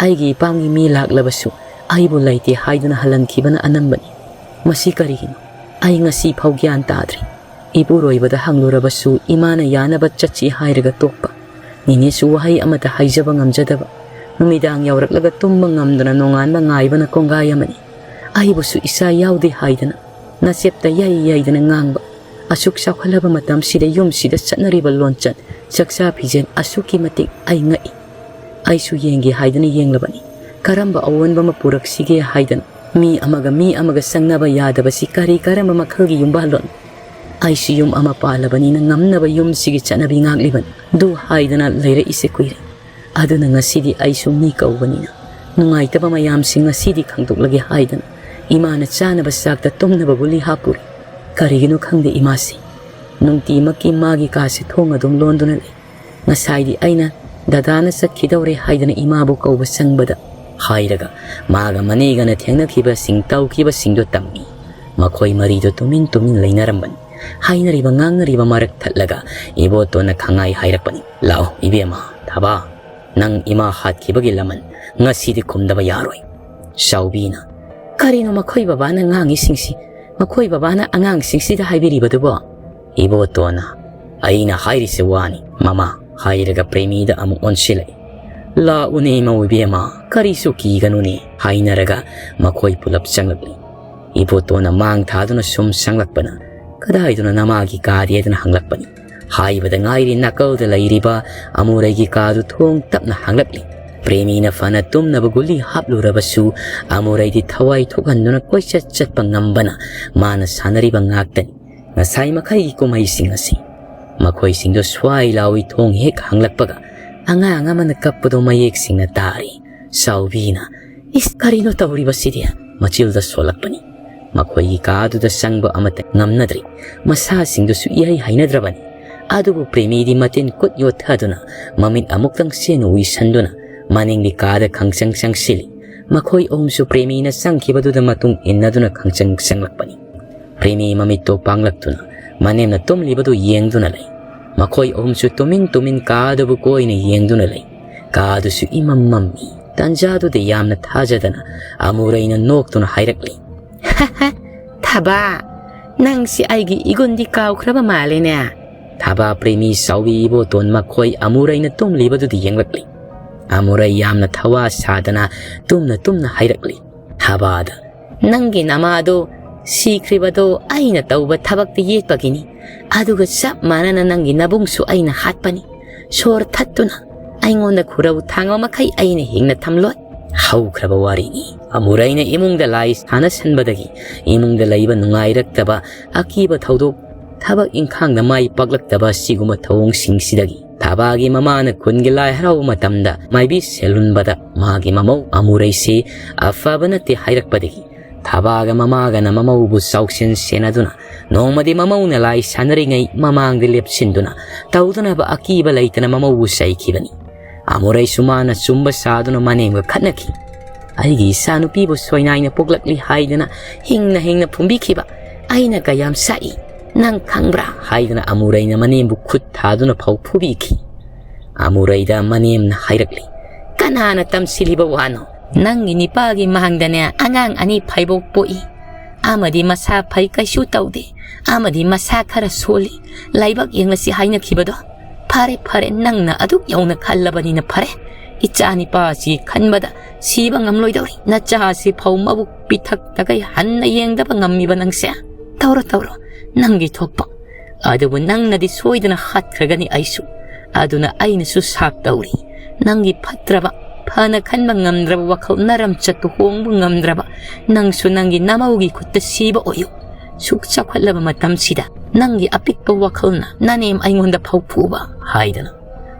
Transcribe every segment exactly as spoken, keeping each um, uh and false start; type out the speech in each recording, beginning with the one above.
ꯑꯩꯒꯤ ꯏꯄꯥꯝꯒꯤ ꯃꯤ ꯂꯥꯛꯂꯕꯁꯨ ꯑꯩꯕꯨ ꯂꯩꯇꯦ ꯍꯥꯏꯗꯨꯅ ꯍꯜꯍꯟꯈꯤꯕꯅ ꯑꯅꯝꯕꯅꯤ꯫ ꯃꯁꯤ ꯀꯔꯤꯒꯤꯅꯣ? ꯑꯩ ꯉꯁꯤ ꯐꯥꯎ ꯒ꯭ꯌꯥꯟ ꯇꯥꯗ꯭ꯔꯤ꯫ ꯏꯄꯨꯔꯣꯏꯕꯗ ꯍꯪꯂꯨꯔꯕꯁꯨ ꯏꯃꯥꯅ ꯌꯥꯅꯕ ꯆꯠꯁꯤ ꯍꯥꯏꯔꯒ ꯇꯣꯛꯄ꯫ ꯅꯦꯅꯦꯁꯨ ꯋꯥꯍꯩ ꯑꯃꯠꯇ ꯍꯥꯏꯖꯕ ꯉꯝꯖꯗꯕ꯫ ꯅꯨꯃꯤꯗꯥꯡ ꯌꯧꯔꯛꯂꯒ ꯇꯨꯝꯕ ꯉꯝꯗꯅ ꯅꯣꯡꯉꯥꯟꯕ ꯉꯥꯏꯕꯅ ꯀꯣꯡꯒꯥꯏ ꯑꯃꯅꯤ꯫ ꯑꯩꯕꯨꯁꯨ ꯏꯆꯥ ꯌꯥꯎꯗꯦ ꯍꯥꯏꯗꯅ ꯅꯆꯦꯞꯇ ꯌꯩ ꯌꯩꯗꯅ ꯉꯥꯡꯕ꯫ ꯑꯁꯨꯛ ꯆꯥꯎꯈꯠꯂꯕ ꯃꯇꯝꯁꯤꯗ ꯌꯨꯝꯁꯤꯗ ꯆꯠꯅꯔꯤꯕ ꯂꯣꯟꯆꯠ, ꯆꯥꯛꯆꯥ ꯐꯤꯖꯦꯜ ꯑꯁꯨꯛꯀꯤ ꯃꯇꯤꯛ ꯑꯩ ꯉꯛꯏ꯫ ꯑꯩꯁꯨ ꯌꯦꯡꯒꯦ ꯍꯥꯏꯗꯅ ꯌꯦꯡꯂꯕꯅꯤ꯫ ꯀꯔꯝꯕ ꯑꯑꯣꯟꯕ ꯑꯃ ꯄꯨꯔꯛꯁꯤꯒꯦ ꯍꯥꯏꯗꯅ꯫ ꯃꯤ ꯑꯃꯒ ꯃꯤ ꯑꯃꯒ ꯆꯪꯅꯕ ꯌꯥꯗꯕꯁꯤ ꯀꯔꯤ ꯀꯔꯝꯕ ꯃꯈꯜꯒꯤ ꯌꯨꯝꯕꯥꯜꯂꯣꯟ? ꯑꯩꯁꯨ ꯌꯨꯝ ꯑꯃ ꯄꯥꯜꯂꯕꯅꯤꯅ ꯉꯝꯅꯕ ꯌꯨꯝꯁꯤꯒꯤ ꯆꯠꯅꯕꯤ ꯉꯥꯛꯂꯤꯕꯅꯤ꯫ ꯑꯗꯨ ꯍꯥꯏꯗꯅ ꯂꯩꯔꯛꯏꯁꯦ ꯀꯨꯏꯔꯦ꯫ ꯑꯗꯨꯅ ꯉꯁꯤꯗꯤ ꯑꯩꯁꯨ ꯃꯤ ꯀꯧꯕꯅꯤꯅ ꯅꯨꯡꯉꯥꯏꯇꯕ ꯃꯌꯥꯝꯁꯤ ꯉꯁꯤꯗꯤ ꯈꯪꯗꯣꯛꯂꯒꯦ ꯍꯥꯏꯗꯅ ꯏꯃꯥꯅ ꯆꯥꯅꯕ ꯆꯥꯛꯇ ꯇꯨꯝꯅꯕ ꯒꯨꯂꯤ ꯍꯥꯞꯄꯨꯔꯦ꯫ ꯀꯔꯤꯒꯤꯅꯣ ꯈꯪꯗꯦ ꯏꯃꯥꯁꯤ ꯅꯨꯡꯇꯤꯃꯛꯀꯤ ꯃꯥꯒꯤ ꯀꯥꯁꯦ ꯊꯣꯡ ꯑꯗꯨꯝ ꯂꯣꯟꯗꯨꯅ ꯂꯩ꯫ ꯉꯁꯥꯏꯗꯤ ꯑꯩꯅ ꯗꯗꯥꯅ ꯆꯠꯈꯤꯗꯧꯔꯦ ꯍꯥꯏꯗꯅ ꯏꯃꯥꯕꯨ ꯀꯧꯕ ꯆꯪꯕꯗ ꯍꯥꯏꯔꯒ ꯃꯥꯒ ꯃꯅꯦꯒꯅ ꯊꯦꯡꯅꯈꯤꯕꯁꯤꯡ ꯇꯧꯈꯤꯕꯁꯤꯡꯗꯨ ꯇꯝꯃꯤ꯫ ꯃꯈꯣꯏ ꯃꯔꯤꯗꯨ ꯇꯨꯃꯤꯟ ꯇꯨꯃꯤꯟ ꯂꯩꯅꯔꯝꯕꯅꯤ꯫ ꯍꯥꯏꯅꯔꯤꯕ ꯉꯥꯡꯅꯔꯤꯕ ꯃꯔꯛ ꯊꯠꯂꯒ ꯏꯕꯣꯇꯣꯟꯅ ꯈꯪꯉꯥꯏ ꯍꯥꯏꯔꯛꯄꯅꯤ꯫ "ꯂꯥꯛꯑꯣ ꯏꯕꯦꯝꯃ, ꯊꯕꯥ, ꯅꯪ ꯏꯃꯥ ꯍꯥꯠꯈꯤꯕꯒꯤ ꯂꯃꯟ ꯉꯁꯤꯗꯤ ꯈꯨꯝꯗꯕ ꯌꯥꯔꯣꯏ꯫" ꯆꯥꯎꯕꯤꯅ, "ꯀꯔꯤꯅꯣ ꯃꯈꯣꯏ ꯕꯕꯥꯅ ꯉꯥꯡꯉꯤꯁꯤꯡꯁꯤ? ꯃꯈꯣꯏ ꯕꯕꯥꯅ ꯑꯉꯥꯡꯁꯤꯡꯁꯤꯗ ꯍꯥꯏꯕꯤꯔꯤꯕꯗꯨꯕꯣ?" ꯏꯕꯣꯇꯣꯟꯅ, "ꯑꯩꯅ ꯍꯥꯏꯔꯤꯁꯦ ꯋꯥꯅꯤ ꯃꯃꯥ," ꯍꯥꯏꯔꯒ ꯄ꯭ꯔꯦꯃꯤꯗ ꯑꯃꯨꯛ ꯑꯣꯟꯁꯤꯜꯂꯛꯏ꯫ "ꯂꯥꯛꯎꯅꯦ ꯏꯃꯧ ꯏꯕꯦꯝꯃ, ꯀꯔꯤꯁꯨ ꯀꯤꯒꯅꯨꯅꯦ," ꯍꯥꯏꯅꯔꯒ ꯃꯈꯣꯏ ꯄꯨꯂꯞ ꯆꯪꯂꯛꯂꯤ꯫ ꯏꯕꯣꯇꯣꯟꯅ ꯃꯥꯡ ꯊꯥꯗꯨꯅ ꯁꯨꯝ ꯆꯪꯂꯛꯄꯅ, "ꯀꯗꯥꯏꯗꯅꯣ ꯅꯃꯥꯒꯤ ꯀꯥꯗꯤ?" ꯍꯥꯏꯗꯅ ꯍꯪꯂꯛꯄꯅꯤ꯫ ꯍꯥꯏꯕꯗ ꯉꯥꯏꯔꯤ ꯅꯥꯀꯜꯗ ꯂꯩꯔꯤꯕ ꯑꯃꯨꯔꯩꯒꯤ ꯀꯥꯗꯨ ꯊꯣꯡ ꯇꯞꯅ ꯍꯥꯡꯂꯛꯂꯤ꯫ ꯄ꯭ꯔꯦꯃꯤꯅ ꯐꯅ ꯇꯨꯝꯅꯕ ꯒꯨꯂꯤ ꯍꯥꯞꯂꯨꯔꯕꯁꯨ ꯑꯃꯨꯔꯩꯗꯤ ꯊꯋꯥꯏ ꯊꯣꯛꯍꯟꯗꯨꯅ ꯀꯣꯏꯆꯠ ꯆꯠꯄ ꯉꯝꯕꯅ ꯃꯥꯅ ꯁꯥꯟꯅꯔꯤꯕ ꯉꯥꯛꯇꯅꯤ꯫ ꯉꯁꯥꯏ ꯃꯈꯩꯒꯤ ꯀꯨꯝꯍꯩꯁꯤꯡ ꯑꯁꯤ ꯃꯈꯣꯏꯁꯤꯡꯗꯨ ꯁ꯭ꯋꯥꯏ ꯂꯥꯎꯏ ꯊꯣꯡ ꯍꯦꯛ ꯍꯥꯡꯂꯛꯄꯒ ꯑꯉꯥꯡ ꯑꯃꯅ ꯀꯞꯄꯗꯨ ꯃꯌꯦꯛ ꯁꯦꯡꯅ ꯇꯥꯔꯤ꯫ ꯆꯥꯎꯕꯤꯅ, "ꯏꯁ, ꯀꯔꯤꯅꯣ ꯇꯧꯔꯤꯕꯁꯤꯗꯤ?" ꯃꯆꯤꯜꯗ ꯁꯣꯜꯂꯛꯄꯅꯤ꯫ ꯃꯈꯣꯏꯒꯤ ꯀꯥꯗꯨꯗ ꯆꯪꯕ ꯑꯃꯠꯇ ꯉꯝꯅꯗ꯭ꯔꯤ꯫ ꯃꯁꯥꯁꯤꯡꯗꯨꯁꯨ ꯏꯍꯩ ꯍꯩꯅꯗ꯭ꯔꯕꯅꯤ꯫ ꯑꯗꯨꯕꯨ ꯄ꯭ꯔꯦꯃꯤꯗꯤ ꯃꯇꯤꯟ ꯀꯨꯠ ꯌꯣꯠꯊꯗꯨꯅ ꯃꯃꯤꯠ ꯑꯃꯨꯛꯇꯪ ꯆꯦꯟ ꯎꯏꯁꯟꯗꯨꯅ ꯃꯅꯤꯡꯒꯤ ꯀꯥꯗ ꯈꯪꯆꯪ ꯆꯪꯁꯤꯜꯂꯤ꯫ ꯃꯈꯣꯏ ꯑꯍꯨꯝꯁꯨ ꯄ꯭ꯔꯦꯃꯤꯅ ꯆꯪꯈꯤꯕꯗꯨꯗ ꯃꯇꯨꯡ ꯏꯟꯅꯗꯨꯅ ꯈꯪꯆꯪ ꯆꯪꯂꯛꯄꯅꯤ꯫ ꯄ꯭ꯔꯦꯃꯤ ꯃꯃꯤꯠꯇꯣ ꯄꯥꯡꯂꯛꯇꯨꯅ ꯃꯅꯦꯝꯅ ꯇꯨꯝꯂꯤꯕꯗꯨ ꯌꯦꯡꯗꯨꯅ ꯂꯩ꯫ ꯃꯈꯣꯏ ꯑꯍꯨꯝꯁꯨ ꯇꯨꯃꯤꯟ ꯇꯨꯃꯤꯟ ꯀꯥ ꯑꯗꯨꯕꯨ ꯀꯣꯏꯅ ꯌꯦꯡꯗꯨꯅ ꯂꯩ꯫ ꯀꯥ ꯑꯗꯨꯁꯨ ꯏꯃꯝ ꯃꯝꯃꯤ꯫ ꯇꯟꯖꯥꯗꯨꯗ ꯌꯥꯝꯅ ꯊꯥꯖꯗꯅ ꯑꯃꯨꯔꯩꯅ ꯅꯣꯛꯇꯨꯅ ꯍꯥꯏꯔꯛꯂꯤ, "ꯊꯥꯕ, ꯅꯪꯁꯤ ꯑꯩꯒꯤ ꯏꯒꯨꯟꯗꯤ ꯀꯥꯎꯈ꯭ꯔꯕ ꯃꯥꯜꯂꯦꯅꯦ?" ꯊꯥꯕ ꯄ꯭ꯔꯦꯃꯤ ꯆꯥꯎꯕꯤ ꯏꯕꯣꯇꯣꯟ ꯃꯈꯣꯏ ꯑꯃꯨꯔꯩꯅ ꯇꯨꯝꯂꯤꯕꯗꯨꯗ ꯌꯦꯡꯂꯛꯂꯤ꯫ ꯑꯃꯨꯔꯩ ꯌꯥꯝꯅ ꯊꯋꯥ ꯁꯥꯗꯅ ꯇꯨꯝꯅ ꯇꯨꯝꯅ ꯍꯥꯏꯔꯛꯂꯤ, "ꯊꯥꯕꯗ, ꯅꯪꯒꯤ ꯅꯃꯥꯗꯣ ꯁꯤꯈ꯭ꯔꯤꯕꯗꯣ ꯑꯩꯅ ꯇꯧꯕ ꯊꯕꯛꯇ ꯌꯦꯠꯄꯒꯤꯅꯤ꯫ ꯑꯗꯨꯒ ꯆꯞ ꯃꯥꯟꯅꯅ ꯅꯪꯒꯤ ꯅꯕꯨꯡꯁꯨ ꯑꯩꯅ ꯍꯥꯠꯄꯅꯤ꯫ ꯁꯣꯔ ꯊꯠꯇꯨꯅ ꯑꯩꯉꯣꯟꯗ ꯈꯨꯔꯧ ꯊꯥꯡꯕ ꯃꯈꯩ ꯑꯩꯅ ꯍꯤꯡꯅ ꯊꯝꯂꯣꯏ꯫" ꯍꯧꯈ꯭ꯔꯕ ꯋꯥꯔꯤꯅꯤ꯫ ꯑꯃꯨꯔꯩꯅ ꯏꯃꯨꯡꯗ ꯂꯥꯏ ꯁꯥꯟꯅꯁꯟꯕꯗꯒꯤ ꯏꯃꯨꯡꯗ ꯂꯩꯕ ꯅꯨꯡꯉꯥꯏꯔꯛꯇꯕ, ꯑꯀꯤꯕ ꯊꯧꯗꯣꯛ, ꯊꯕꯛ ꯏꯪꯈꯥꯡꯗ ꯃꯥꯏ ꯄꯥꯛꯂꯛꯇꯕ ꯑꯁꯤꯒꯨꯝꯕ ꯊꯧꯑꯣꯡꯁꯤꯡꯁꯤꯗꯒꯤ ꯊꯥꯕꯒꯤ ꯃꯃꯥꯅ ꯈꯨꯟꯒꯤ ꯂꯥꯏ ꯍꯔꯥꯎꯕ ꯃꯇꯝꯗ ꯃꯥꯏꯕꯤ ꯁꯦꯜꯍꯨꯟꯕꯗ ꯃꯥꯒꯤ ꯃꯃꯧ ꯑꯃꯨꯔꯩꯁꯤ ꯑꯐꯕ ꯅꯠꯇꯦ ꯍꯥꯏꯔꯛꯄꯗꯒꯤ ꯊꯥꯕꯒ ꯃꯃꯥꯒꯅ ꯃꯃꯧꯕꯨ ꯆꯥꯎꯁꯦꯟ ꯁꯦꯟꯅꯗꯨꯅ ꯅꯣꯡꯃꯗꯤ ꯃꯃꯧꯅ ꯂꯥꯏ ꯁꯥꯟꯅꯔꯤꯉꯩ ꯃꯃꯥꯡꯗ ꯂꯦꯞꯁꯤꯟꯗꯨꯅ ꯇꯧꯗꯅꯕ ꯑꯀꯤꯕ ꯂꯩꯇꯅ ꯃꯃꯧꯕꯨ ꯆꯩꯈꯤꯕꯅꯤ꯫ ꯑꯃꯨꯔꯩꯁꯨ ꯃꯥꯅ ꯆꯨꯝꯕ ꯁꯥꯗꯨꯅ ꯃꯅꯦꯝꯒ ꯈꯠꯅꯈꯤ꯫ "ꯑꯩꯒꯤ ꯏꯆꯥꯅꯨꯄꯤꯕꯨ ꯁꯣꯏꯅꯥꯏꯅ ꯄꯣꯛꯂꯛꯂꯤ ꯍꯥꯏꯗꯅ ꯍꯤꯡꯅ ꯍꯤꯡꯅ ꯐꯨꯝꯕꯤꯈꯤꯕ ꯑꯩꯅ ꯀꯌꯥꯝ ꯆꯥꯛꯏ ꯅꯪ ꯈꯪꯕ꯭ꯔꯥ?" ꯍꯥꯏꯗꯨꯅ ꯑꯃꯨꯔꯩꯅ ꯃꯅꯦꯝꯕꯨ ꯈꯨꯠ ꯊꯥꯗꯨꯅ ꯐꯥꯎ ꯐꯨꯕꯤꯈꯤ꯫ ꯑꯃꯨꯔꯩꯗ ꯃꯅꯦꯝꯅ ꯍꯥꯏꯔꯛꯂꯤ, "ꯀꯅꯥꯅ ꯇꯝꯁꯤꯜꯂꯤꯕ ꯋꯥꯅꯣ? ꯅꯪꯒꯤ ꯅꯤꯄꯥꯒꯤ ꯃꯥꯡꯗꯅꯦ ꯑꯉꯥꯡ ꯑꯅꯤ ꯐꯥꯏꯕꯣꯛ ꯄꯣꯛꯏ꯫ ꯑꯃꯗꯤ ꯃꯁꯥ ꯐꯩ, ꯀꯩꯁꯨ ꯇꯧꯗꯦ, ꯑꯃꯗꯤ ꯃꯁꯥ ꯈꯔ ꯁꯣꯜꯂꯤ꯫ ꯂꯥꯏꯕꯛ ꯌꯦꯡꯂꯁꯤ ꯍꯥꯏꯅꯈꯤꯕꯗꯣ꯫ ꯐꯔꯦ, ꯐꯔꯦ, ꯅꯪꯅ ꯑꯗꯨꯛ ꯌꯧꯅ ꯈꯜꯂꯕꯅꯤꯅ ꯐꯔꯦ꯫ ꯏꯆꯥ ꯅꯤꯄꯥꯁꯤ ꯈꯟꯕꯗ ꯁꯤꯕ ꯉꯝꯂꯣꯏꯗꯧꯔꯤ꯫ ꯅꯆꯥꯁꯤ ꯐꯧ ꯃꯕꯨꯛ ꯄꯤꯊꯛꯇꯈꯩ ꯍꯟꯅ ꯌꯦꯡꯗꯕ ꯉꯝꯃꯤꯕ ꯅꯪꯁꯦ꯫ ꯇꯧꯔꯣ, ꯇꯧꯔꯣ, ꯅꯪꯒꯤ ꯊꯣꯛꯄ꯫ ꯑꯗꯨꯕꯨ ꯅꯪꯅꯗꯤ ꯁꯣꯏꯗꯅ ꯍꯥꯠꯈ꯭ꯔꯒꯅꯤ ꯑꯩꯁꯨ꯫ ꯑꯗꯨꯅ ꯑꯩꯅꯁꯨ ꯁꯥꯞ ꯇꯧꯔꯤ꯫ ꯅꯪꯒꯤ ꯐꯠꯇ꯭ꯔꯕ, ꯐꯅ ꯈꯟꯕ ꯉꯝꯗ꯭ꯔꯕ ꯋꯥꯈꯜ ꯅꯔꯝꯆꯠꯇꯨ ꯍꯣꯡꯕ ꯉꯝꯗ꯭ꯔꯕ ꯅꯪꯁꯨ ꯅꯪꯒꯤ ꯅꯃꯧꯒꯤ ꯈꯨꯠꯇ ꯁꯤꯕ ꯑꯣꯏꯌꯨ꯫ ꯁꯨꯛ ꯆꯥꯎꯈꯠꯂꯕ ꯃꯇꯝꯁꯤꯗ ꯅꯪꯒꯤ ꯑꯄꯤꯛꯄ ꯋꯥꯈꯜꯅ ꯅꯅꯦꯝ ꯑꯩꯉꯣꯟꯗ ꯐꯥꯎ ꯐꯨꯕ" ꯍꯥꯏꯗꯅ꯫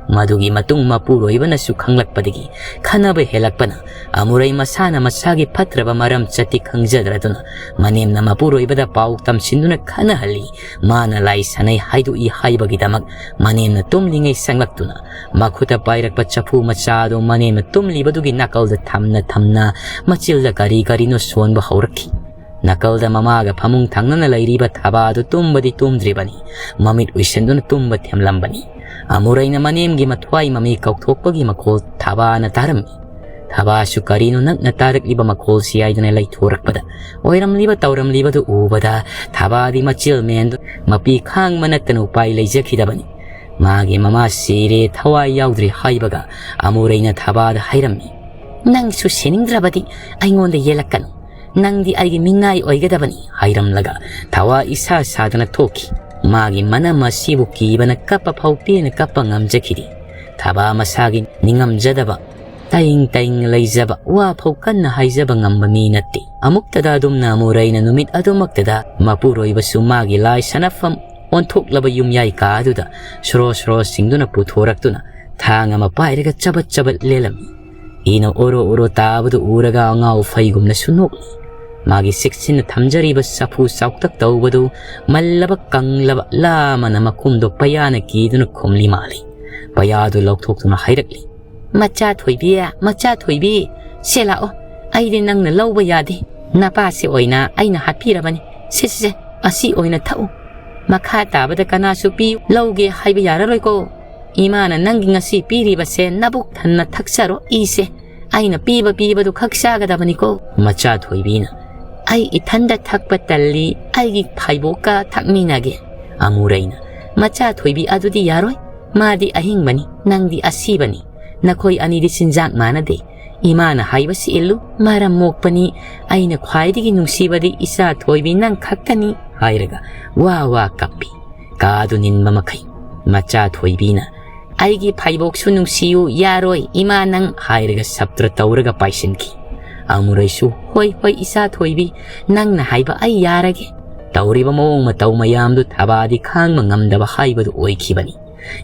ꯃꯗꯨꯒꯤ ꯃꯇꯨꯡ ꯃꯄꯨꯔꯣꯏꯕꯅꯁꯨ ꯈꯪꯂꯛꯄꯗꯒꯤ ꯈꯟꯅꯕ ꯍꯦꯜꯂꯛꯄꯅ ꯑꯃꯨꯔꯩ ꯃꯁꯥꯅ ꯃꯁꯥꯒꯤ ꯐꯠꯇ꯭ꯔꯕ ꯃꯔꯝꯆꯠꯇꯤ ꯈꯪꯖꯗ꯭ꯔꯗꯨꯅ ꯃꯅꯦꯝꯅ ꯃꯄꯨꯔꯣꯏꯕꯗ ꯄꯥꯎ ꯇꯝꯁꯤꯟꯗꯨꯅ ꯈꯟꯅꯍꯜꯂꯤ꯫ ꯃꯥꯅ ꯂꯥꯏ ꯁꯥꯟꯅꯩ ꯍꯥꯏꯗꯣꯛꯏ ꯍꯥꯏꯕꯒꯤꯗꯃꯛ ꯃꯅꯦꯝꯅ ꯇꯨꯝꯂꯤꯉꯩ ꯆꯪꯂꯛꯇꯨꯅ ꯃꯈꯨꯠꯇ ꯄꯥꯏꯔꯛꯄ ꯆꯐꯨ ꯃꯆꯥ ꯑꯗꯨ ꯃꯅꯦꯝꯅ ꯇꯨꯝꯂꯤꯕꯗꯨꯒꯤ ꯅꯥꯀꯜꯗ ꯊꯝꯅ ꯊꯝꯅ ꯃꯆꯤꯜꯗ ꯀꯔꯤ ꯀꯔꯤꯅꯣ ꯁꯣꯟꯕ ꯍꯧꯔꯛꯈꯤ꯫ ꯅꯥꯀꯜꯗ ꯃꯃꯥꯒ ꯐꯃꯨꯡ ꯊꯪꯅꯅ ꯂꯩꯔꯤꯕ ꯊꯥꯕꯥ ꯑꯗꯨ ꯇꯨꯝꯕꯗꯤ ꯇꯨꯝꯗ꯭ꯔꯤꯕꯅꯤ꯫ ꯃꯃꯤꯠ ꯎꯏꯁꯤꯟꯗꯨꯅ ꯇꯨꯝꯕ ꯊꯦꯝꯂꯝꯕꯅꯤ꯫ ꯑꯃꯨꯔꯩꯅ ꯃꯅꯦꯝꯒꯤ ꯃꯊ꯭ꯋꯥꯏ ꯃꯃꯤ ꯀꯧꯊꯣꯛꯄꯒꯤ ꯃꯈꯣꯜ ꯊꯥꯕꯥꯅ ꯇꯥꯔꯝꯃꯤ꯫ ꯊꯕꯥꯁꯨ ꯀꯔꯤꯅꯣ ꯅꯛꯅ ꯇꯥꯔꯛꯂꯤꯕ ꯃꯈꯣꯜꯁꯤ ꯍꯥꯏꯗꯨꯅ ꯂꯩꯊꯣꯔꯛꯄꯗ, ꯑꯣꯏꯔꯝꯂꯤꯕ ꯇꯧꯔꯝꯂꯤꯕꯗꯨ ꯎꯕꯗ ꯊꯕꯥꯗꯤ ꯃꯆꯤꯜ ꯃꯦꯟꯗꯨ ꯃꯄꯤ ꯈꯥꯡꯕ ꯅꯠꯇꯅ ꯎꯄꯥꯏ ꯂꯩꯖꯈꯤꯗꯕꯅꯤ꯫ ꯃꯥꯒꯤ ꯃꯃꯥ ꯁꯤꯔꯦ, ꯊꯋꯥꯏ ꯌꯥꯎꯗ꯭ꯔꯦ ꯍꯥꯏꯕꯒ ꯑꯃꯨꯔꯩꯅ ꯊꯕꯥꯗ ꯍꯥꯏꯔꯝꯃꯤ꯫ "ꯅꯪꯁꯨ ꯁꯤꯅꯤꯡꯗ꯭ꯔꯕꯗꯤ ꯑꯩꯉꯣꯟꯗ ꯌꯦꯜꯂꯛꯀꯅꯨ꯫ ꯅꯪꯗꯤ ꯑꯩꯒꯤ ꯃꯤꯅꯥꯏ ꯑꯣꯏꯒꯗꯕꯅꯤ" ꯍꯥꯏꯔꯝꯂꯒ ꯊꯋꯥ ꯏꯁꯥ ꯁꯥꯗꯅ ꯊꯣꯛꯈꯤ꯫ ꯃꯥꯒꯤ ꯃꯅꯝ ꯑꯁꯤꯕꯨ ꯀꯤꯕꯅ ꯀꯞꯄ ꯐꯥꯎ ꯄꯦꯟꯅ ꯀꯞꯄ ꯉꯝꯖꯈꯤꯗꯦ꯫ ꯊꯕꯥ ꯃꯁꯥꯒꯤ ꯅꯤꯡꯉꯝꯖꯗꯕ ꯇꯌꯤꯡ ꯇꯌꯤꯡ ꯂꯩꯖꯕ, ꯋꯥ ꯐꯥꯎ ꯀꯟꯅ ꯍꯥꯏꯖꯕ ꯉꯝꯕ ꯃꯤ ꯅꯠꯇꯦ꯫ ꯑꯃꯨꯛꯇꯗ ꯑꯗꯨꯝꯅ ꯑꯃꯨꯔꯩꯅ ꯅꯨꯃꯤꯠ ꯑꯗꯨꯃꯛꯇꯗ ꯃꯄꯨꯔꯣꯏꯕꯁꯨ ꯃꯥꯒꯤ ꯂꯥꯏ ꯁꯥꯟꯅꯐꯝ ꯑꯣꯟꯊꯣꯛꯂꯕ ꯌꯨꯝꯌꯥꯏ ꯀꯥ ꯑꯗꯨꯗ ꯁꯣꯔꯣ ꯁꯣꯔꯣ ꯁꯤꯡꯗꯨꯅ ꯄꯨꯊꯣꯔꯛꯇꯨꯅ ꯊꯥꯡ ꯑꯃ ꯄꯥꯏꯔꯒ ꯆꯕꯠ ꯆꯕꯠ ꯂꯦꯜꯂꯝꯃꯤ꯫ ꯏꯅ ꯑꯣꯔꯣ ꯑꯣꯔꯣ ꯇꯥꯕꯗꯨ ꯎꯔꯒ ꯑꯉꯥꯎ ꯐꯩꯒꯨꯝꯅꯁꯨ ꯅꯣꯛꯂꯤ꯫ ꯃꯥꯒꯤ ꯆꯦꯛꯁꯤꯟꯅ ꯊꯝꯖꯔꯤꯕ ꯆꯐꯨ ꯆꯥꯎꯇꯛ ꯇꯧꯕꯗꯨ ꯃꯜꯂꯕ ꯀꯪꯂꯕ ꯂꯥ ꯑꯃꯅ ꯃꯈꯨꯝꯗꯣ ꯄꯩꯌꯥꯅ ꯀꯤꯗꯨꯅ ꯈꯨꯝꯂꯤ ꯃꯥꯜꯂꯤ꯫ ꯄꯩꯌꯥꯗꯨ ꯂꯧꯊꯣꯛꯇꯨꯅ ꯍꯥꯏꯔꯛꯂꯤ꯫ "ꯃꯆꯥ ꯊꯣꯏꯕꯤ, ꯃꯆꯥ ꯊꯣꯏꯕꯤ, ꯁꯦ ꯂꯥꯛꯑꯣ꯫ ꯑꯩꯗꯤ ꯅꯪꯅ ꯂꯧꯕ ꯌꯥꯗꯦ꯫ ꯅꯄꯥꯁꯦ ꯑꯣꯏꯅ ꯑꯩꯅ ꯍꯥꯠꯄꯤꯔꯕꯅꯤ꯫ ꯁꯦ, ꯁꯦ, ꯁꯦ, ꯑꯁꯤ ꯑꯣꯏꯅ ꯊꯛꯎ꯫ ꯃꯈꯥ ꯇꯥꯕꯗ ꯀꯅꯥꯁꯨ ꯄꯤꯌꯨ, ꯂꯧꯒꯦ ꯍꯥꯏꯕ ꯌꯥꯔꯔꯣꯏꯀꯣ꯫ ꯏꯃꯥꯅ ꯅꯪꯒꯤ ꯉꯁꯤ ꯄꯤꯔꯤꯕꯁꯦ ꯅꯕꯨꯛ ꯊꯟꯅ ꯊꯛꯆꯔꯣ, ꯏꯁꯦ꯫ ꯑꯩꯅ ꯄꯤꯕ ꯄꯤꯕꯗꯨ ꯈꯛ ꯆꯥꯒꯗꯕꯅꯤꯀꯣ"꯫ ꯃꯆꯥ ꯊꯣꯏꯕꯤꯅ, "ꯑꯩ ꯏꯊꯟꯗ ꯊꯛꯄ ꯇꯜꯂꯤ, ꯑꯩꯒꯤ ꯐꯩꯕꯣꯛꯀ ꯊꯛꯃꯤꯟꯅꯒꯦ"꯫ ꯑꯃꯨꯔꯩꯅ, "ꯃꯆꯥ ꯊꯣꯏꯕꯤ ꯑꯗꯨꯗꯤ ꯌꯥꯔꯣꯏ꯫ ꯃꯥꯗꯤ ꯑꯍꯤꯡꯕꯅꯤ, ꯅꯪꯗꯤ ꯑꯁꯤꯕꯅꯤ꯫ ꯅꯈꯣꯏ ꯑꯅꯤꯗꯤ ꯆꯤꯟꯖꯥꯛ ꯃꯥꯟꯅꯗꯦ꯫ ꯏꯃꯥꯅ ꯍꯥꯏꯕꯁꯤ ꯏꯜꯂꯨ, ꯃꯔꯝ ꯃꯣꯛꯄꯅꯤ꯫ ꯑꯩꯅ ꯈ꯭ꯋꯥꯏꯗꯒꯤ ꯅꯨꯡꯁꯤꯕꯗꯤ ꯏꯆꯥ ꯊꯣꯏꯕꯤ ꯅꯪ ꯈꯛꯇꯅꯤ" ꯍꯥꯏꯔꯒ ꯋꯥ ꯋꯥ ꯀꯞꯄꯤ꯫ ꯀꯥꯗꯨ ꯅꯤꯟꯕ ꯃꯈꯩ ꯃꯆꯥ ꯊꯣꯏꯕꯤꯅ, "ꯑꯩꯒꯤ ꯐꯩꯕꯣꯛꯁꯨ ꯅꯨꯡꯁꯤꯌꯨ, ꯌꯥꯔꯣꯏ ꯏꯃꯥ ꯅꯪ" ꯍꯥꯏꯔꯒ ꯁꯞꯇ꯭ꯔ ꯇꯧꯔꯒ ꯄꯥꯏꯁꯤꯟꯈꯤ꯫ ꯑꯃꯨꯔꯩꯁꯨ, "ꯍꯣꯏ, ꯍꯣꯏ, ꯏꯆꯥ ꯊꯣꯏꯕꯤ, ꯅꯪꯅ ꯍꯥꯏꯕ ꯑꯩ ꯌꯥꯔꯒꯦ"꯫ ꯇꯧꯔꯤꯕ ꯃꯑꯣꯡ ꯃꯇꯧ ꯃꯌꯥꯝꯗꯨ ꯊꯕꯥꯗꯤ ꯈꯥꯡꯕ ꯉꯝꯗꯕ ꯍꯥꯏꯕꯗꯨ ꯑꯣꯏꯈꯤꯕꯅꯤ꯫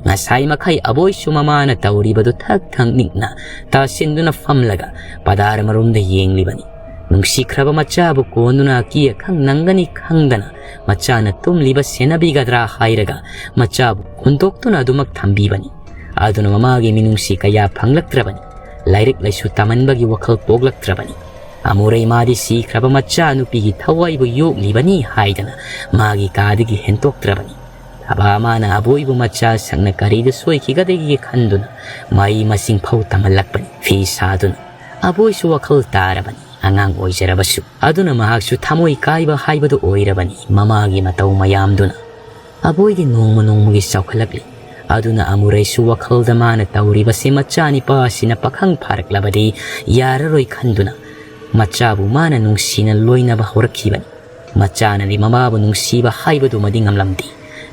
ꯉꯁꯥꯏ ꯃꯈꯩ ꯑꯕꯣꯏꯁꯨ ꯃꯃꯥꯅ ꯇꯧꯔꯤꯕꯗꯨ ꯊꯛ ꯊꯛ ꯅꯤꯛꯅ ꯇꯥꯁꯤꯟꯗꯨꯅ ꯐꯝꯂꯒ ꯄꯗꯥꯔ ꯃꯔꯨꯝꯗ ꯌꯦꯡꯂꯤꯕꯅꯤ꯫ ꯅꯨꯡꯁꯤꯈ꯭ꯔꯕ ꯃꯆꯥꯕꯨ ꯀꯣꯟꯗꯨꯅ ꯑꯀꯤ ꯑꯈꯪ ꯅꯪꯒꯅꯤ ꯈꯪꯗꯅ ꯃꯆꯥꯅ ꯇꯨꯝꯂꯤꯕ ꯁꯦꯟꯅꯕꯤꯒꯗ꯭ꯔꯥ ꯍꯥꯏꯔꯒ ꯃꯆꯥꯕꯨ ꯍꯨꯟꯗꯣꯛꯇꯨꯅ ꯑꯗꯨꯃꯛ ꯊꯝꯕꯤꯕꯅꯤ꯫ ꯑꯗꯨꯅ ꯃꯃꯥꯒꯤ ꯃꯤꯅꯨꯡꯁꯤ ꯀꯌꯥ ꯐꯪꯂꯛꯇ꯭ꯔꯕꯅꯤ꯫ ꯂꯥꯏꯔꯤꯛ ꯂꯥꯏꯁꯨ ꯇꯝꯍꯟꯕꯒꯤ ꯋꯥꯈꯜ ꯄꯣꯛꯂꯛꯇ꯭ꯔꯕꯅꯤ꯫ ꯑꯃꯨꯔꯩ ꯃꯥꯗꯤ ꯁꯤꯈ꯭ꯔꯕ ꯃꯆꯥ ꯅꯨꯄꯤꯒꯤ ꯊꯋꯥꯏꯕꯨ ꯌꯣꯛꯂꯤꯕꯅꯤ ꯍꯥꯏꯗꯅ ꯃꯥꯒꯤ ꯀꯥꯗꯒꯤ ꯍꯦꯟꯇꯣꯛꯇ꯭ꯔꯕꯅꯤ꯫ ꯊꯕꯥ ꯃꯥꯅ ꯑꯕꯣꯏꯕꯨ ꯃꯆꯥ ꯁꯛꯅ ꯀꯔꯤꯗ ꯁꯣꯏꯈꯤꯒꯗꯒꯦ ꯈꯟꯗꯨꯅ ꯃꯍꯩ ꯃꯁꯤꯡ ꯐꯥꯎ ꯇꯝꯍꯜꯂꯛꯄꯅꯤ꯫ ꯐꯤ ꯁꯥꯗꯨꯅ, ꯑꯕꯣꯏꯁꯨ ꯋꯥꯈꯜ ꯇꯥꯔꯕꯅꯤ, ꯑꯉꯥꯡ ꯑꯣꯏꯖꯔꯕꯁꯨ꯫ ꯑꯗꯨꯅ ꯃꯍꯥꯛꯁꯨ ꯊꯃꯣꯏ ꯀꯥꯏꯕ ꯍꯥꯏꯕꯗꯨ ꯑꯣꯏꯔꯕꯅꯤ, ꯃꯃꯥꯒꯤ ꯃꯇꯧ ꯃꯌꯥꯝꯗꯨꯅ꯫ ꯑꯕꯣꯏꯗꯤ ꯅꯣꯡꯃ ꯅꯣꯡꯃꯒꯤ ꯆꯥꯎꯈꯠꯂꯛꯂꯤ꯫ ꯑꯗꯨꯅ ꯑꯃꯨꯔꯩꯁꯨ ꯋꯥꯈꯜꯗ ꯃꯥꯅ ꯇꯧꯔꯤꯕꯁꯤ ꯃꯆꯥꯅꯤꯄꯥꯁꯤꯅ ꯄꯥꯈꯪ ꯐꯥꯔꯛꯂꯕꯗꯤ ꯌꯥꯔꯔꯣꯏ ꯈꯟꯗꯨꯅ ꯃꯆꯥꯕꯨ ꯃꯥꯅ ꯅꯨꯡꯁꯤꯅ ꯂꯣꯏꯅꯕ ꯍꯧꯔꯛꯈꯤꯕꯅꯤ꯫ ꯃꯆꯥꯅꯗꯤ ꯃꯃꯥꯕꯨ ꯅꯨꯡꯁꯤꯕ ꯍꯥꯏꯕꯗꯨꯃꯗꯤ ꯉꯝꯂꯝꯗꯦ꯫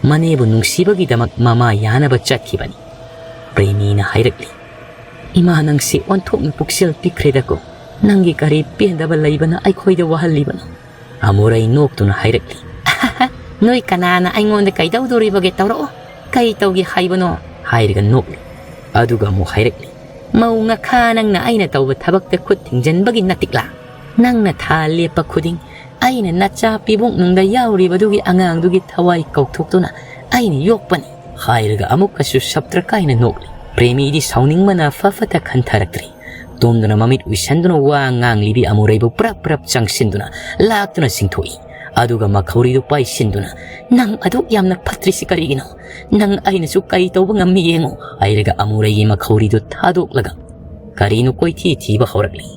ꯃꯅꯦꯕꯨ ꯅꯨꯡꯁꯤꯕꯒꯤꯗꯃꯛ ꯃꯃꯥ ꯌꯥꯅꯕ ꯆꯠꯈꯤꯕꯅꯤ꯫ ꯄ꯭ꯔꯦꯃꯤꯅ ꯍꯥꯏꯔꯛꯂꯤ, "ꯏꯃꯥ, ꯅꯪꯁꯤ ꯑꯣꯟꯊꯣꯛꯅ ꯄꯨꯛꯆꯦꯜ ꯄꯤꯛꯈ꯭ꯔꯦꯗꯀꯣ꯫ ꯅꯪꯒꯤ ꯀꯔꯤ ꯄꯦꯟꯗꯕ ꯂꯩꯕꯅ ꯑꯩꯈꯣꯏꯗ ꯋꯥꯍꯜꯂꯤꯕꯅꯣ?" ꯑꯃꯨꯔꯩ ꯅꯣꯛꯇꯨꯅ ꯍꯥꯏꯔꯛꯂꯤ, "ꯅꯣꯏ ꯀꯅꯥꯅ ꯑꯩꯉꯣꯟꯗ ꯀꯩꯗꯧꯗꯣꯔꯤꯕꯒꯦ? ꯇꯧꯔꯛꯑꯣ, ꯀꯩ ꯇꯧꯒꯦ ꯍꯥꯏꯕꯅꯣ?" ꯍꯥꯏꯔꯒ ꯅꯣꯛꯂꯤ꯫ ꯑꯗꯨꯒ ꯑꯃꯨꯛ ꯍꯥꯏꯔꯛꯂꯤ, "ꯃꯧ ꯉꯈꯥ ꯅꯪꯅ ꯑꯩꯅ ꯇꯧꯕ ꯊꯕꯛꯇ ꯈꯨꯠ ꯊꯤꯡꯖꯤꯟꯕꯒꯤ ꯅꯇꯤꯛꯂꯥ? ꯅꯪꯅ ꯊꯥ ꯂꯦꯞꯄ ꯈꯨꯗꯤꯡ ꯑꯩꯅ ꯅꯆꯥ ꯄꯤꯕꯨꯡꯅꯨꯡꯗ ꯌꯥꯎꯔꯤꯕꯗꯨꯒꯤ ꯑꯉꯥꯡꯗꯨꯒꯤ ꯊꯋꯥꯏ ꯀꯧꯊꯣꯛꯇꯨꯅ ꯑꯩꯅ ꯌꯣꯛꯄꯅꯤ," ꯍꯥꯏꯔꯒ ꯑꯃꯨꯛꯀꯁꯨ ꯁꯞꯇ꯭ꯔ ꯀꯥꯏꯅ ꯅꯣꯛꯂꯤ꯫ ꯄ꯭ꯔꯦꯃꯤꯗꯤ ꯁꯥꯎꯅꯤꯡꯕꯅ ꯐ ꯐꯠꯇ ꯈꯟꯊꯔꯛꯇ꯭ꯔꯤ꯫ ꯇꯣꯝꯗꯨꯅ ꯃꯃꯤꯠ ꯎꯏꯁꯟꯗꯨꯅ ꯋꯥ ꯉꯥꯡꯂꯤꯕꯤ ꯑꯃꯨꯔꯩꯕꯨ ꯄ꯭ꯔꯞ ꯄ꯭ꯔꯞ ꯆꯪꯁꯤꯟꯗꯨꯅ ꯂꯥꯛꯇꯨꯅ ꯆꯤꯡꯊꯣꯛꯏ꯫ ꯑꯗꯨꯒ ꯃꯈꯧꯔꯤꯗꯨ ꯄꯥꯏꯁꯤꯟꯗꯨꯅ, "ꯅꯪ ꯑꯗꯨꯛ ꯌꯥꯝꯅ ꯐꯠꯇ꯭ꯔꯤꯁꯤ ꯀꯔꯤꯒꯤꯅꯣ? ꯅꯪ ꯑꯩꯅꯁꯨ ꯀꯔꯤ ꯇꯧꯕ ꯉꯝꯃꯤ ꯌꯦꯡꯉꯨ," ꯍꯥꯏꯔꯒ ꯑꯃꯨꯔꯩꯒꯤ ꯃꯈꯧꯔꯤꯗꯨ ꯊꯥꯗꯣꯛꯂꯒ ꯀꯔꯤꯅꯣ ꯀꯣꯏꯊꯤ ꯊꯤꯕ ꯍꯧꯔꯛꯂꯤ꯫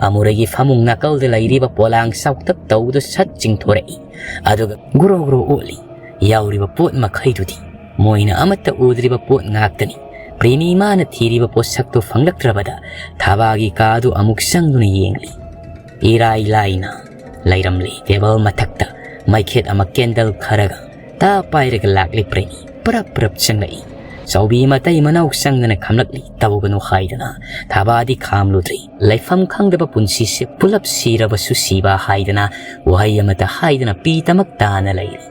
ꯑꯃꯨꯔꯩꯒꯤ ꯐꯃꯨꯡ ꯅꯥꯀꯜꯗ ꯂꯩꯔꯤꯕ ꯄꯣꯂꯥꯡ ꯆꯥꯎꯇꯛ ꯇꯧꯕꯗꯨ ꯁꯠ ꯆꯤꯡꯊꯣꯔꯛꯏ꯫ ꯑꯗꯨꯒ ꯒ꯭ꯔꯣ ꯒ꯭ꯔꯣ ꯑꯣꯠꯂꯤ꯫ ꯌꯥꯎꯔꯤꯕ ꯄꯣꯠ ꯃꯈꯩꯗꯨꯗꯤ ꯃꯣꯏꯅ ꯑꯃꯠꯇ ꯎꯗ꯭ꯔꯤꯕ ꯄꯣꯠ ꯉꯥꯛꯇꯅꯤ꯫ ꯄ꯭ꯔꯦꯃꯤ ꯃꯥꯅ ꯊꯤꯔꯤꯕ ꯄꯣꯠꯁꯛꯇꯨ ꯐꯪꯂꯛꯇ꯭ꯔꯕꯗ ꯊꯥꯕꯥꯒꯤ ꯀꯥꯗꯨ ꯑꯃꯨꯛ ꯆꯪꯗꯨꯅ ꯌꯦꯡꯂꯤ꯫ ꯏꯔꯥꯏ ꯂꯥꯏꯅ ꯂꯩꯔꯝꯂꯦ꯫ ꯇꯦꯕꯜ ꯃꯊꯛꯇ ꯃꯩꯈꯦꯠ ꯑꯃ, ꯀꯦꯟꯗꯜ ꯈꯔꯒ ꯇꯥ ꯄꯥꯏꯔꯒ ꯂꯥꯛꯂꯦ ꯄ꯭ꯔꯦꯃꯤ꯫ ꯄꯔꯞ ꯄꯔꯞ ꯆꯪꯂꯛꯏ꯫ ꯆꯥꯎꯕꯤ ꯃꯇꯩ ꯃꯅꯥꯎ ꯆꯪꯗꯅ ꯈꯝꯂꯛꯂꯤ꯫ "ꯇꯧꯒꯅꯨ" ꯍꯥꯏꯗꯅ ꯊꯥꯕꯥꯗꯤ ꯈꯥꯝꯂꯨꯗ꯭ꯔꯤ꯫ "ꯂꯩꯐꯝ ꯈꯪꯗꯕ ꯄꯨꯟꯁꯤꯁꯦ ꯄꯨꯂꯞ ꯁꯤꯔꯕꯁꯨ ꯁꯤꯕ" ꯍꯥꯏꯗꯅ ꯋꯥꯍꯩ ꯑꯃꯠꯇ ꯍꯥꯏꯗꯅ ꯄꯤ ꯇꯃꯛ ꯇꯥꯅ ꯂꯩꯔꯤ꯫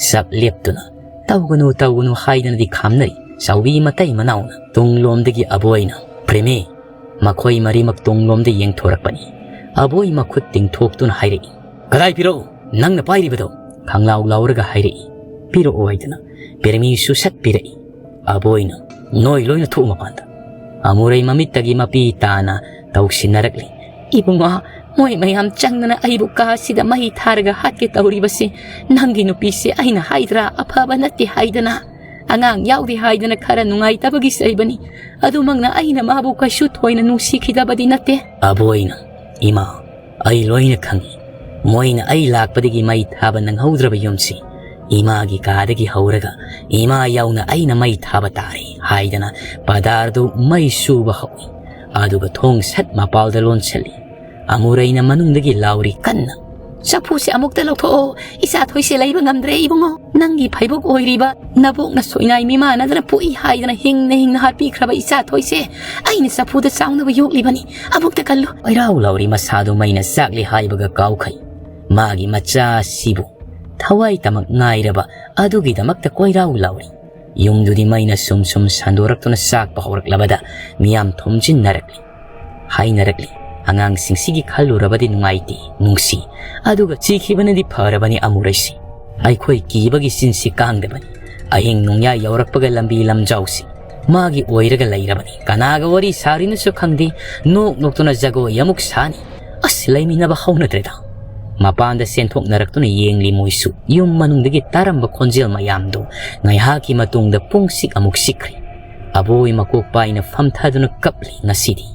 ꯆꯞ ꯂꯦꯞꯇꯨꯅ "ꯇꯧꯒꯅꯨ, ꯇꯧꯒꯅꯨ" ꯍꯥꯏꯗꯅꯗꯤ ꯈꯥꯝꯅꯔꯤ꯫ ꯆꯥꯎꯕꯤ ꯃꯇꯩ ꯃꯅꯥꯎꯅ ꯇꯨꯡꯂꯣꯝꯗꯒꯤ ꯑꯕꯣꯏꯅ, "ꯄ꯭ꯔꯦꯃꯤ!" ꯃꯈꯣꯏ ꯃꯔꯤꯃꯛ ꯇꯨꯡꯂꯣꯝꯗ ꯌꯦꯡꯊꯣꯔꯛꯄꯅꯤ꯫ ꯑꯕꯣꯏ ꯃꯈꯨꯠ ꯇꯤꯡꯊꯣꯛꯇꯨꯅ ꯍꯥꯏꯔꯛꯏ, "ꯀꯗꯥꯏ ꯄꯤꯔꯛꯎ ꯅꯪꯅ ꯄꯥꯏꯔꯤꯕꯗꯣ?" ꯈꯪꯂꯥꯎ ꯂꯥꯎꯔꯒ ꯍꯥꯏꯔꯛꯏ, "ꯄꯤꯔꯛꯑꯣ" ꯍꯥꯏꯗꯅ꯫ ꯄ꯭ꯔꯦꯃꯤꯁꯨ ꯁꯠ ꯄꯤꯔꯛꯏ꯫ ꯑꯕꯣꯏꯅ, "ꯅꯣꯏ ꯂꯣꯏꯅ ꯊꯣꯛꯎ ꯃꯄꯥꯟꯗ!" ꯑꯃꯨꯔꯩ ꯃꯃꯤꯠꯇꯒꯤ ꯃꯄꯤ ꯇꯥꯅ ꯇꯧꯁꯤꯟꯅꯔꯛꯂꯤ꯫ "ꯏꯕꯨꯡꯉꯣ, ꯃꯣꯏ ꯃꯌꯥꯝ ꯆꯪꯗꯅ ꯑꯩꯕꯨ ꯀꯥꯁꯤꯗ ꯃꯩ ꯊꯥꯔꯒ ꯍꯥꯠꯀꯦ ꯇꯧꯔꯤꯕꯁꯤ ꯅꯪꯒꯤ ꯅꯨꯄꯤꯁꯦ ꯑꯩꯅ ꯍꯥꯏꯗ꯭ꯔꯥ ꯑꯐꯕ ꯅꯠꯇꯦ ꯍꯥꯏꯗꯅ? ꯑꯉꯥꯡ ꯌꯥꯎꯗꯦ ꯍꯥꯏꯗꯅ ꯈꯔ ꯅꯨꯡꯉꯥꯏꯇꯕꯒꯤ ꯆꯩꯕꯅꯤ꯫ ꯑꯗꯨꯃꯛꯅ ꯑꯩꯅ ꯃꯥꯕꯨ ꯀꯩꯁꯨ ꯊꯣꯏꯅ ꯅꯨꯡꯁꯤꯈꯤꯗꯕꯗꯤ ꯅꯠꯇꯦ꯫ ꯑꯕꯣꯏꯅ, "ꯏꯃꯥ, ꯑꯩ ꯂꯣꯏꯅ ꯈꯪꯏ꯫ ꯃꯣꯏꯅ ꯑꯩ ꯂꯥꯛꯄꯗꯒꯤ ꯃꯩ ꯊꯥꯕ ꯅꯪꯍꯧꯗ꯭ꯔꯕ ꯌꯨꯝꯁꯤ ꯏꯃꯥꯒꯤ ꯀꯥꯗꯒꯤ ꯍꯧꯔꯒ ꯏꯃꯥ ꯌꯧꯅ ꯑꯩꯅ ꯃꯩ ꯊꯥꯕ ꯇꯥꯔꯦ" ꯍꯥꯏꯗꯅ ꯄꯗꯥꯔꯗꯨ ꯃꯩ ꯁꯨꯕ ꯍꯧꯏ꯫ ꯑꯗꯨꯒ ꯊꯣꯡ ꯁꯠ ꯃꯄꯥꯜꯗ ꯂꯣꯟꯁꯤꯜꯂꯤ꯫ ꯑꯃꯨꯔꯩꯅ ꯃꯅꯨꯡꯗꯒꯤ ꯂꯥꯎꯔꯤ ꯀꯟꯅ, "ꯆꯐꯨꯁꯦ ꯑꯃꯨꯛꯇ ꯂꯧꯊꯣꯛꯑꯣ, ꯏꯆꯥ ꯊꯣꯏꯁꯦ ꯂꯩꯕ ꯉꯝꯗ꯭ꯔꯦ ꯏꯕꯨꯡꯉꯣ꯫ ꯅꯪꯒꯤ ꯐꯩꯕꯣꯛ ꯑꯣꯏꯔꯤꯕ ꯅꯕꯣꯛꯅ ꯁꯣꯏꯅꯥꯏ ꯃꯤꯃꯥꯟꯅꯗꯅ ꯄꯣꯛꯏ ꯍꯥꯏꯗꯅ ꯍꯤꯡꯅ ꯍꯤꯡꯅ ꯍꯥꯠꯄꯤꯈ꯭ꯔꯕ ꯏꯆꯥ ꯊꯣꯏꯁꯦ ꯑꯩꯅ ꯆꯐꯨꯗ ꯆꯥꯎꯅꯕ ꯌꯣꯛꯂꯤꯕꯅꯤ꯫ ꯑꯃꯨꯛꯇ ꯀꯜꯂꯨ꯫" ꯀꯣꯏꯔꯥꯎ ꯂꯥꯎꯔꯤ ꯃꯁꯥꯗꯨ ꯃꯩꯅ ꯆꯥꯛꯂꯤ ꯍꯥꯏꯕꯒ ꯀꯥꯎꯈꯩ꯫ ꯃꯥꯒꯤ ꯃꯆꯥ ꯑꯁꯤꯕꯨ ꯊꯋꯥꯏ ꯇꯃꯛ ꯉꯥꯏꯔꯕ ꯑꯗꯨꯒꯤꯗꯃꯛꯇ ꯀꯣꯏꯔꯥꯎ ꯂꯥꯎꯔꯤ꯫ ꯌꯨꯝꯗꯨꯗꯤ ꯃꯩꯅ ꯁꯨꯝ ꯁꯨꯝ ꯁꯟꯗꯣꯔꯛꯇꯨꯅ ꯆꯥꯛꯄ ꯍꯧꯔꯛꯂꯕꯗ ꯃꯤꯌꯥꯝ ꯊꯨꯝꯖꯤꯟꯅꯔꯛꯂꯤ꯫ ꯍꯥꯏꯅꯔꯛꯂꯤ, "ꯑꯉꯥꯡꯁꯤꯡꯁꯤꯒꯤ ꯈꯜꯂꯨꯔꯕꯗꯤ ꯅꯨꯡꯉꯥꯏꯇꯦ, ꯅꯨꯡꯁꯤ꯫ ꯑꯗꯨꯒ ꯁꯤꯈꯤꯕꯅꯗꯤ ꯐꯔꯕꯅꯤ ꯑꯃꯨꯔꯩꯁꯤ꯫ ꯑꯩꯈꯣꯏ ꯀꯤꯕꯒꯤ ꯆꯤꯟꯁꯤ ꯀꯥꯡꯗꯕꯅꯤ꯫ ꯑꯍꯤꯡ ꯅꯣꯡꯌꯥꯏ ꯌꯧꯔꯛꯄꯒ ꯂꯝꯕꯤ ꯂꯝꯖꯥꯎꯁꯤ ꯃꯥꯒꯤ ꯑꯣꯏꯔꯒ ꯂꯩꯔꯕꯅꯤ꯫ ꯀꯅꯥꯒ ꯋꯥꯔꯤ ꯁꯥꯔꯤꯅꯁꯨ ꯈꯪꯗꯦ꯫ ꯅꯣꯛ ꯅꯣꯛꯇꯨꯅ ꯖꯒꯣꯏ ꯑꯃꯨꯛ ꯁꯥꯅꯤ꯫ ꯑꯁ, ꯂꯩꯃꯤꯟꯅꯕ ꯍꯧꯅꯗ꯭ꯔꯦꯗ꯫" ꯃꯄꯥꯟꯗ ꯆꯦꯟꯊꯣꯛꯅꯔꯛꯇꯨꯅ ꯌꯦꯡꯂꯤ ꯃꯣꯏꯁꯨ꯫ ꯌꯨꯝ ꯃꯅꯨꯡꯗꯒꯤ ꯇꯥꯔꯝꯕ ꯈꯣꯟꯖꯦꯜ ꯃꯌꯥꯝꯗꯨ ꯉꯥꯏꯍꯥꯛꯀꯤ ꯃꯇꯨꯡꯗ ꯄꯨꯡꯁꯤꯛ ꯑꯃꯨꯛ ꯁꯤꯛꯈ꯭ꯔꯦ꯫ ꯑꯕꯣꯏ ꯃꯀꯣꯛ ꯄꯥꯏꯅ ꯐꯝꯊꯗꯨꯅ ꯀꯞꯂꯤ ꯉꯁꯤꯗꯤ꯫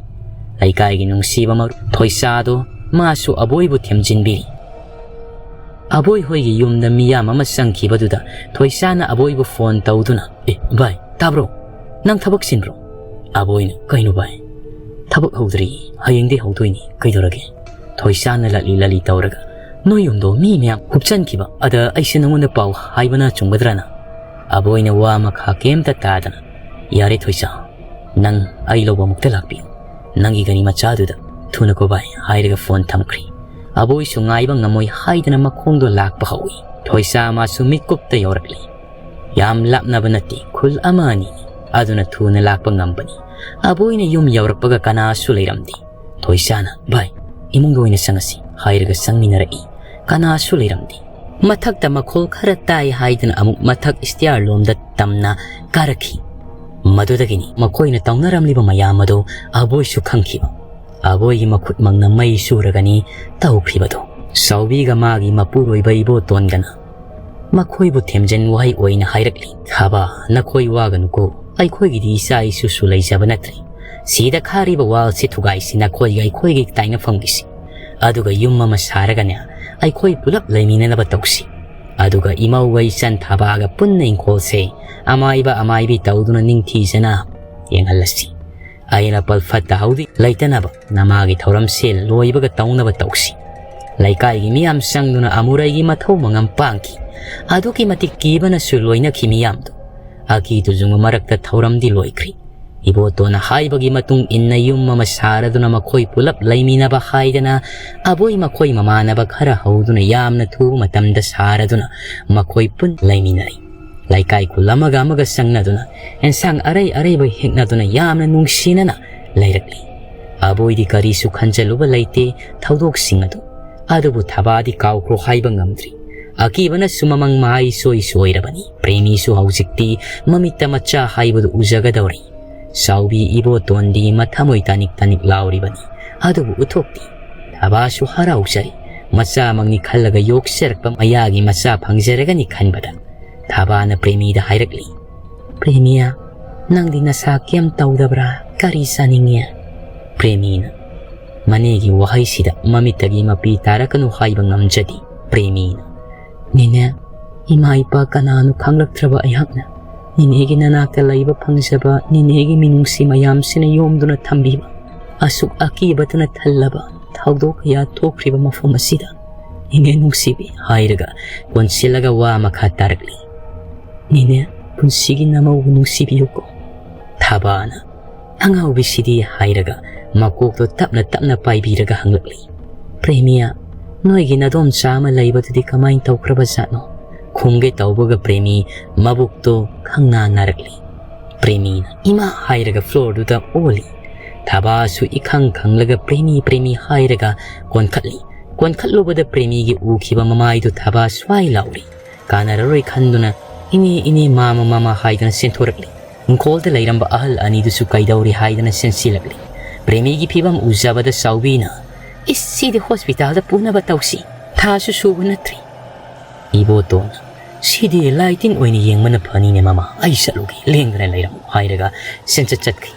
ꯂꯩꯀꯥꯏꯒꯤ ꯅꯨꯡꯁꯤꯕ ꯃꯔꯨꯞ ꯊꯣꯏꯁꯥꯗꯣ ꯃꯥꯁꯨ ꯑꯕꯣꯏꯕꯨ ꯊꯦꯝꯖꯤꯟꯕꯤꯔꯤ꯫ ꯑꯕꯣꯏ ꯍꯣꯏꯒꯤ ꯌꯨꯝꯗ ꯃꯤꯌꯥꯝ ꯑꯃ ꯆꯪꯈꯤꯕꯗꯨꯗ ꯊꯣꯏꯁꯥꯅ ꯑꯕꯣꯏꯕꯨ ꯐꯣꯟ ꯇꯧꯗꯨꯅ, "ꯑꯦ, ꯚꯥꯏ, ꯇꯥꯕ꯭ꯔꯣ? ꯅꯪ ꯊꯕꯛ ꯆꯤꯟꯕ꯭ꯔꯣ?" ꯑꯕꯣꯏꯅ, "ꯀꯩꯅꯣ ꯚꯥꯏ? ꯊꯕꯛ ꯍꯧꯗ꯭ꯔꯤ, ꯍꯌꯦꯡꯗꯤ ꯍꯧꯗꯣꯏꯅꯤ, ꯀꯩꯗꯧꯔꯒꯦ?" ꯊꯣꯏꯁꯥꯅ ꯂꯠꯂꯤ ꯂꯠꯂꯤ ꯇꯧꯔꯒ, "ꯅꯣꯏ ꯌꯨꯝꯗꯣ ꯃꯤ ꯃꯌꯥꯝ ꯍꯨꯞꯆꯟꯈꯤꯕ, ꯑꯗ ꯑꯩꯁꯦ ꯅꯉꯣꯟꯗ ꯄꯥꯎ ꯍꯥꯏꯕꯅ ꯆꯨꯝꯒꯗ꯭ꯔꯥꯅ?" ꯑꯕꯣꯏꯅ ꯋꯥ ꯃꯈꯥ ꯀꯩꯝꯇ ꯇꯥꯗꯅ, "ꯌꯥꯔꯦ ꯊꯣꯏꯁꯥ, ꯅꯪ ꯑꯩ ꯂꯧꯕ ꯑꯃꯨꯛꯇ ꯂꯥꯛꯄꯤꯌꯨ꯫ ꯅꯪꯒꯤ ꯒꯥꯔꯤ ꯃꯆꯥꯗꯨꯗ ꯊꯨꯅ ꯀꯣ ꯚꯥꯏ" ꯍꯥꯏꯔꯒ ꯐꯣꯟ ꯊꯝꯈ꯭ꯔꯤ꯫ ꯑꯕꯣꯏꯁꯨ ꯉꯥꯏꯕ ꯉꯝꯃꯣꯏ ꯍꯥꯏꯗꯅ ꯃꯈꯣꯡꯗꯣ ꯂꯥꯛꯄ ꯍꯧꯏ꯫ ꯊꯣꯏꯁꯥ ꯃꯥꯁꯨ ꯃꯤꯠꯀꯨꯞꯇ ꯌꯧꯔꯛꯂꯤ꯫ ꯌꯥꯝ ꯂꯥꯞꯅꯕ ꯅꯠꯇꯦ, ꯈꯨꯜ ꯑꯃ ꯑꯅꯤꯅꯤ꯫ ꯑꯗꯨꯅ ꯊꯨꯅ ꯂꯥꯛꯄ ꯉꯝꯕꯅꯤ꯫ ꯑꯕꯣꯏꯅ ꯌꯨꯝ ꯌꯧꯔꯛꯄꯒ ꯀꯅꯥꯁꯨ ꯂꯩꯔꯝꯗꯦ꯫ ꯊꯣꯏꯁꯥꯅ, "ꯚꯥꯏ, ꯏꯃꯨꯡꯗ ꯑꯣꯏꯅ ꯆꯪꯉꯁꯤ" ꯍꯥꯏꯔꯒ ꯆꯪꯃꯤꯟꯅꯔꯛꯏ꯫ ꯀꯅꯥꯁꯨ ꯂꯩꯔꯝꯗꯦ꯫ ꯃꯊꯛꯇ ꯃꯈꯣꯜ ꯈꯔ ꯇꯥꯏ ꯍꯥꯏꯗꯨꯅ ꯑꯃꯨꯛ ꯃꯊꯛ ꯁ꯭ꯇꯤꯌꯥꯔ ꯂꯣꯝꯗ ꯇꯝꯅ ꯀꯥꯔꯛꯈꯤ꯫ ꯃꯗꯨꯗꯒꯤꯅꯤ ꯃꯈꯣꯏꯅ ꯇꯧꯅꯔꯝꯂꯤꯕ ꯃꯌꯥꯝ ꯑꯗꯨ ꯑꯕꯣꯏꯁꯨ ꯈꯪꯈꯤꯕ꯫ ꯑꯕꯣꯏꯒꯤ ꯃꯈꯨꯠꯃꯛꯅ ꯃꯩ ꯁꯨꯔꯒꯅꯤ ꯇꯧꯈ꯭ꯔꯤꯕꯗꯨ꯫ ꯆꯥꯎꯕꯤꯒ ꯃꯥꯒꯤ ꯃꯄꯨꯔꯣꯏꯕ ꯏꯕꯣꯇꯣꯟꯒꯅ ꯃꯈꯣꯏꯕꯨ ꯊꯦꯝꯖꯤꯟ ꯋꯥꯍꯩ ꯑꯣꯏꯅ ꯍꯥꯏꯔꯛꯂꯤ꯫ "ꯊꯥꯕ, ꯅꯈꯣꯏ ꯋꯥꯒꯅꯨꯀꯣ, ꯑꯩꯈꯣꯏꯒꯤꯗꯤ ꯏꯆꯥ ꯏꯁꯨꯁꯨ ꯂꯩꯖꯕ ꯅꯠꯇ꯭ꯔꯦ꯫ ꯁꯤꯗ ꯈꯥꯔꯤꯕ ꯋꯥꯜꯁꯤ ꯊꯨꯒꯥꯏꯁꯤ, ꯅꯈꯣꯏꯒ ꯑꯩꯈꯣꯏꯒꯤ ꯇꯥꯏꯅꯐꯝꯒꯤꯁꯤ꯫ ꯑꯗꯨꯒ ꯌꯨꯝ ꯑꯃ ꯁꯥꯔꯒꯅꯦ, ꯑꯩꯈꯣꯏ ꯄꯨꯂꯞ ꯂꯩꯃꯤꯟꯅꯅꯕ ꯇꯧꯁꯤ꯫ ꯑꯗꯨꯒ ꯏꯃꯧꯒ ꯏꯆꯟ ꯊꯥꯕꯒ ꯄꯨꯟꯅ ꯏꯪꯈꯣꯜꯁꯦ ꯑꯃꯥꯏꯕ ꯑꯃꯥꯏꯕꯤ ꯇꯧꯗꯨꯅ ꯅꯤꯡꯊꯤꯖꯅ ꯌꯦꯡꯍꯜꯂꯁꯤ꯫ ꯑꯍꯦꯟ ꯑꯄꯜ ꯐꯠꯇ ꯍꯥꯎꯗꯤ ꯂꯩꯇꯅꯕ ꯅꯃꯥꯒꯤ ꯊꯧꯔꯝꯁꯦ ꯂꯣꯏꯕꯒ ꯇꯧꯅꯕ ꯇꯧꯁꯤ꯫" ꯂꯩꯀꯥꯏꯒꯤ ꯃꯤꯌꯥꯝ ꯆꯪꯗꯨꯅ ꯑꯃꯨꯔꯩꯒꯤ ꯃꯊꯧ ꯃꯉꯝ ꯄꯥꯡꯈꯤ꯫ ꯑꯗꯨꯛꯀꯤ ꯃꯇꯤꯛ ꯀꯤꯕꯅꯁꯨ ꯂꯣꯏꯅꯈꯤ ꯃꯤꯌꯥꯝꯗꯨ꯫ ꯑꯀꯤ ꯇꯨꯖꯨꯡꯕ ꯃꯔꯛꯇ ꯊꯧꯔꯝꯗꯤ ꯂꯣꯏꯈ꯭ꯔꯤ꯫ ꯏꯕꯣꯇꯣꯟꯅ ꯍꯥꯏꯕꯒꯤ ꯃꯇꯨꯡ ꯏꯟꯅ ꯌꯨꯝ ꯑꯃ ꯁꯥꯔꯗꯨꯅ ꯃꯈꯣꯏ ꯄꯨꯂꯞ ꯂꯩꯃꯤꯟꯅꯕ ꯍꯥꯏꯗꯅ ꯑꯕꯣꯏ ꯃꯈꯣꯏ ꯃꯃꯥꯟꯅꯕ ꯈꯔ ꯍꯧꯗꯨꯅ ꯌꯥꯝꯅ ꯊꯨꯕ ꯃꯇꯝꯗ ꯁꯥꯔꯗꯨꯅ ꯃꯈꯣꯏ ꯄꯨꯟ ꯂꯩꯃꯤꯟꯅꯔꯤ꯫ ꯂꯩꯀꯥꯏ ꯈꯨꯜ ꯑꯃꯒ ꯑꯃꯒ ꯆꯪꯅꯗꯨꯅ ꯑꯦꯟꯁꯥꯡ ꯑꯔꯩ ꯑꯔꯩꯕ ꯍꯦꯛꯅꯗꯨꯅ ꯌꯥꯝꯅ ꯅꯨꯡꯁꯤꯅꯅ ꯂꯩꯔꯛꯂꯤ꯫ ꯑꯕꯣꯏꯗꯤ ꯀꯔꯤꯁꯨ ꯈꯟꯖꯜꯂꯨꯕ ꯂꯩꯇꯦ ꯊꯧꯗꯣꯛꯁꯤꯡ ꯑꯗꯨ꯫ ꯑꯗꯨꯕꯨ ꯊꯕꯥꯗꯤ ꯀꯥꯎꯈ꯭ꯔꯣ ꯍꯥꯏꯕ ꯉꯝꯗ꯭ꯔꯤ꯫ ꯑꯀꯤꯕꯅꯁꯨ ꯃꯃꯪ ꯃꯍꯥꯏ ꯁꯣꯏ ꯁꯣꯏꯔꯕꯅꯤ꯫ ꯄ꯭ꯔꯦꯃꯤꯁꯨ ꯍꯧꯖꯤꯛꯇꯤ ꯃꯃꯤꯠꯇ ꯃꯆꯥ ꯍꯥꯏꯕꯗꯨ ꯎꯖꯒꯗꯧꯔꯤ꯫ ꯆꯥꯎꯕꯤ ꯏꯕꯣꯇꯣꯟꯗꯤ ꯃꯊꯃꯣꯏ ꯇꯥꯅꯤꯛ ꯇꯥꯅꯤꯛ ꯂꯥꯎꯔꯤꯕꯅꯤ꯫ ꯑꯗꯨꯕꯨ ꯎꯠꯊꯣꯛꯇꯦ꯫ ꯊꯕꯥꯁꯨ ꯍꯔꯥꯎꯖꯔꯤ꯫ ꯃꯆꯥꯃꯛꯅꯤ ꯈꯜꯂꯒ ꯌꯣꯛꯆꯔꯛꯄ ꯃꯌꯥꯒꯤ ꯃꯆꯥ ꯐꯪꯖꯔꯒꯅꯤ ꯈꯟꯕꯗ꯫ ꯊꯕꯥꯅ ꯄ꯭ꯔꯦꯃꯤꯗ ꯍꯥꯏꯔꯛꯂꯤ, "ꯄ꯭ꯔꯦꯃꯤꯌꯥ, ꯅꯪꯗꯤ ꯅꯁꯥ ꯀꯩꯝ ꯇꯧꯗꯕ꯭ꯔꯥ? ꯀꯔꯤ ꯆꯥꯅꯤꯡꯉꯤ?" ꯄ꯭ꯔꯦꯃꯤꯅ ꯃꯅꯦꯒꯤ ꯋꯥꯍꯩꯁꯤꯗ ꯃꯃꯤꯠꯇꯒꯤ ꯃꯄꯤ ꯇꯥꯔꯛꯀꯅꯨ ꯍꯥꯏꯕ ꯉꯝꯖꯗꯦ꯫ ꯄ꯭ꯔꯦꯃꯤꯅ, "ꯅꯦꯅꯦ, ꯏꯃꯥ ꯏꯄꯥ ꯀꯅꯥꯅꯣ ꯈꯪꯂꯛꯇ꯭ꯔꯕ ꯑꯩꯍꯥꯛꯅ ꯅꯦꯅꯦꯒꯤ ꯅꯅꯥꯛꯇ ꯂꯩꯕ ꯐꯪꯖꯕ, ꯅꯦꯅꯦꯒꯤ ꯃꯤꯅꯨꯡꯁꯤ ꯃꯌꯥꯝꯁꯤꯅ ꯌꯣꯝꯗꯨꯅ ꯊꯝꯕꯤꯕ, ꯑꯁꯨꯛ ꯑꯀꯤꯕꯇꯅ ꯊꯜꯂꯕ ꯊꯧꯗꯣꯛ ꯀꯌꯥ ꯊꯣꯛꯈ꯭ꯔꯤꯕ ꯃꯐꯝ ꯑꯁꯤꯗ, ꯅꯦꯅꯦ ꯅꯨꯡꯁꯤꯕꯤ" ꯍꯥꯏꯔꯒ ꯀꯣꯟꯁꯤꯜꯂꯒ ꯋꯥ ꯃꯈꯥ ꯇꯥꯔꯛꯂꯤ꯫ "ꯅꯦꯅꯦ, ꯄꯨꯟꯁꯤꯒꯤ ꯅꯃꯧꯕꯨ ꯅꯨꯡꯁꯤꯕꯤꯌꯨꯀꯣ꯫" ꯊꯕꯥꯅ, "ꯑꯉꯥꯎꯕꯤꯁꯤꯗꯤ" ꯍꯥꯏꯔꯒ ꯃꯀꯣꯛꯇꯣ ꯇꯞꯅ ꯇꯞꯅ ꯄꯥꯏꯕꯤꯔꯒ ꯍꯪꯂꯛꯂꯤ, "ꯄ꯭ꯔꯦꯃꯤꯌꯥ, ꯅꯣꯏꯒꯤ ꯅꯗꯣꯝꯆꯥ ꯑꯃ ꯂꯩꯕꯗꯨꯗꯤ ꯀꯃꯥꯏꯅ ꯇꯧꯈ꯭ꯔꯕ ꯖꯥꯠꯅꯣ?" ꯈꯨꯝꯒꯦ ꯇꯧꯕꯒ ꯄ꯭ꯔꯦꯃꯤ ꯃꯕꯨꯛꯇꯣ ꯈꯪꯅꯥ ꯅꯥꯔꯛꯂꯤ꯫ ꯄ꯭ꯔꯦꯃꯤꯅ "ꯏꯃꯥ" ꯍꯥꯏꯔꯒ ꯐ꯭ꯂꯣꯔꯗꯨꯗ ꯑꯣꯜꯂꯤ꯫ ꯊꯕꯥꯁꯨ ꯏꯈꯪ ꯈꯪꯂꯒ "ꯄ꯭ꯔꯦꯃꯤ, ꯄ꯭ꯔꯦꯃꯤ" ꯍꯥꯏꯔꯒ ꯀꯣꯟꯈꯠꯂꯤ꯫ ꯀꯣꯟꯈꯠꯂꯨꯕꯗ ꯄ꯭ꯔꯦꯃꯤꯒꯤ ꯎꯈꯤꯕ ꯃꯃꯥꯏꯗꯨ ꯊꯕꯥ ꯁ꯭ꯋꯥꯏ ꯂꯥꯎꯔꯤ꯫ ꯀꯥꯟꯅꯔꯔꯣꯏ ꯈꯟꯗꯨꯅ "ꯏꯅꯦ, ꯏꯅꯦ, ꯃꯥꯃ, ꯃꯥꯃ" ꯍꯥꯏꯗꯨꯅ ꯆꯦꯟꯊꯣꯔꯛꯂꯤ꯫ ꯏꯪꯈꯣꯜꯗ ꯂꯩꯔꯝꯕ ꯑꯍꯜ ꯑꯅꯤꯗꯨꯁꯨ ꯀꯩꯗꯧꯔꯤ ꯍꯥꯏꯗꯅ ꯆꯦꯟꯁꯤꯜꯂꯛꯂꯤ꯫ ꯄ꯭ꯔꯦꯃꯤꯒꯤ ꯐꯤꯕꯝ ꯎꯖꯕꯗ ꯆꯥꯎꯕꯤꯅ, "ꯏꯁ, ꯁꯤꯗꯤ ꯍꯣꯁꯄꯤꯇꯥꯜꯗ ꯄꯨꯅꯕ ꯇꯧꯁꯤ꯫ ꯊꯥꯁꯨ ꯁꯨꯕ ꯅꯠꯇ꯭ꯔꯤ꯫" ꯏꯕꯣꯇꯣꯟꯅ, "ꯁꯤꯗꯤ ꯂꯥꯏ ꯇꯤꯟ ꯑꯣꯏꯅ ꯌꯦꯡꯕꯅ ꯐꯅꯤꯅꯦ ꯃꯃꯥ, ꯑꯩ ꯆꯠꯂꯨꯒꯦ, ꯂꯦꯡꯗꯅ ꯂꯩꯔꯝꯃꯨ" ꯍꯥꯏꯔꯒ ꯁꯦꯟꯆꯠ ꯆꯠꯈꯤ꯫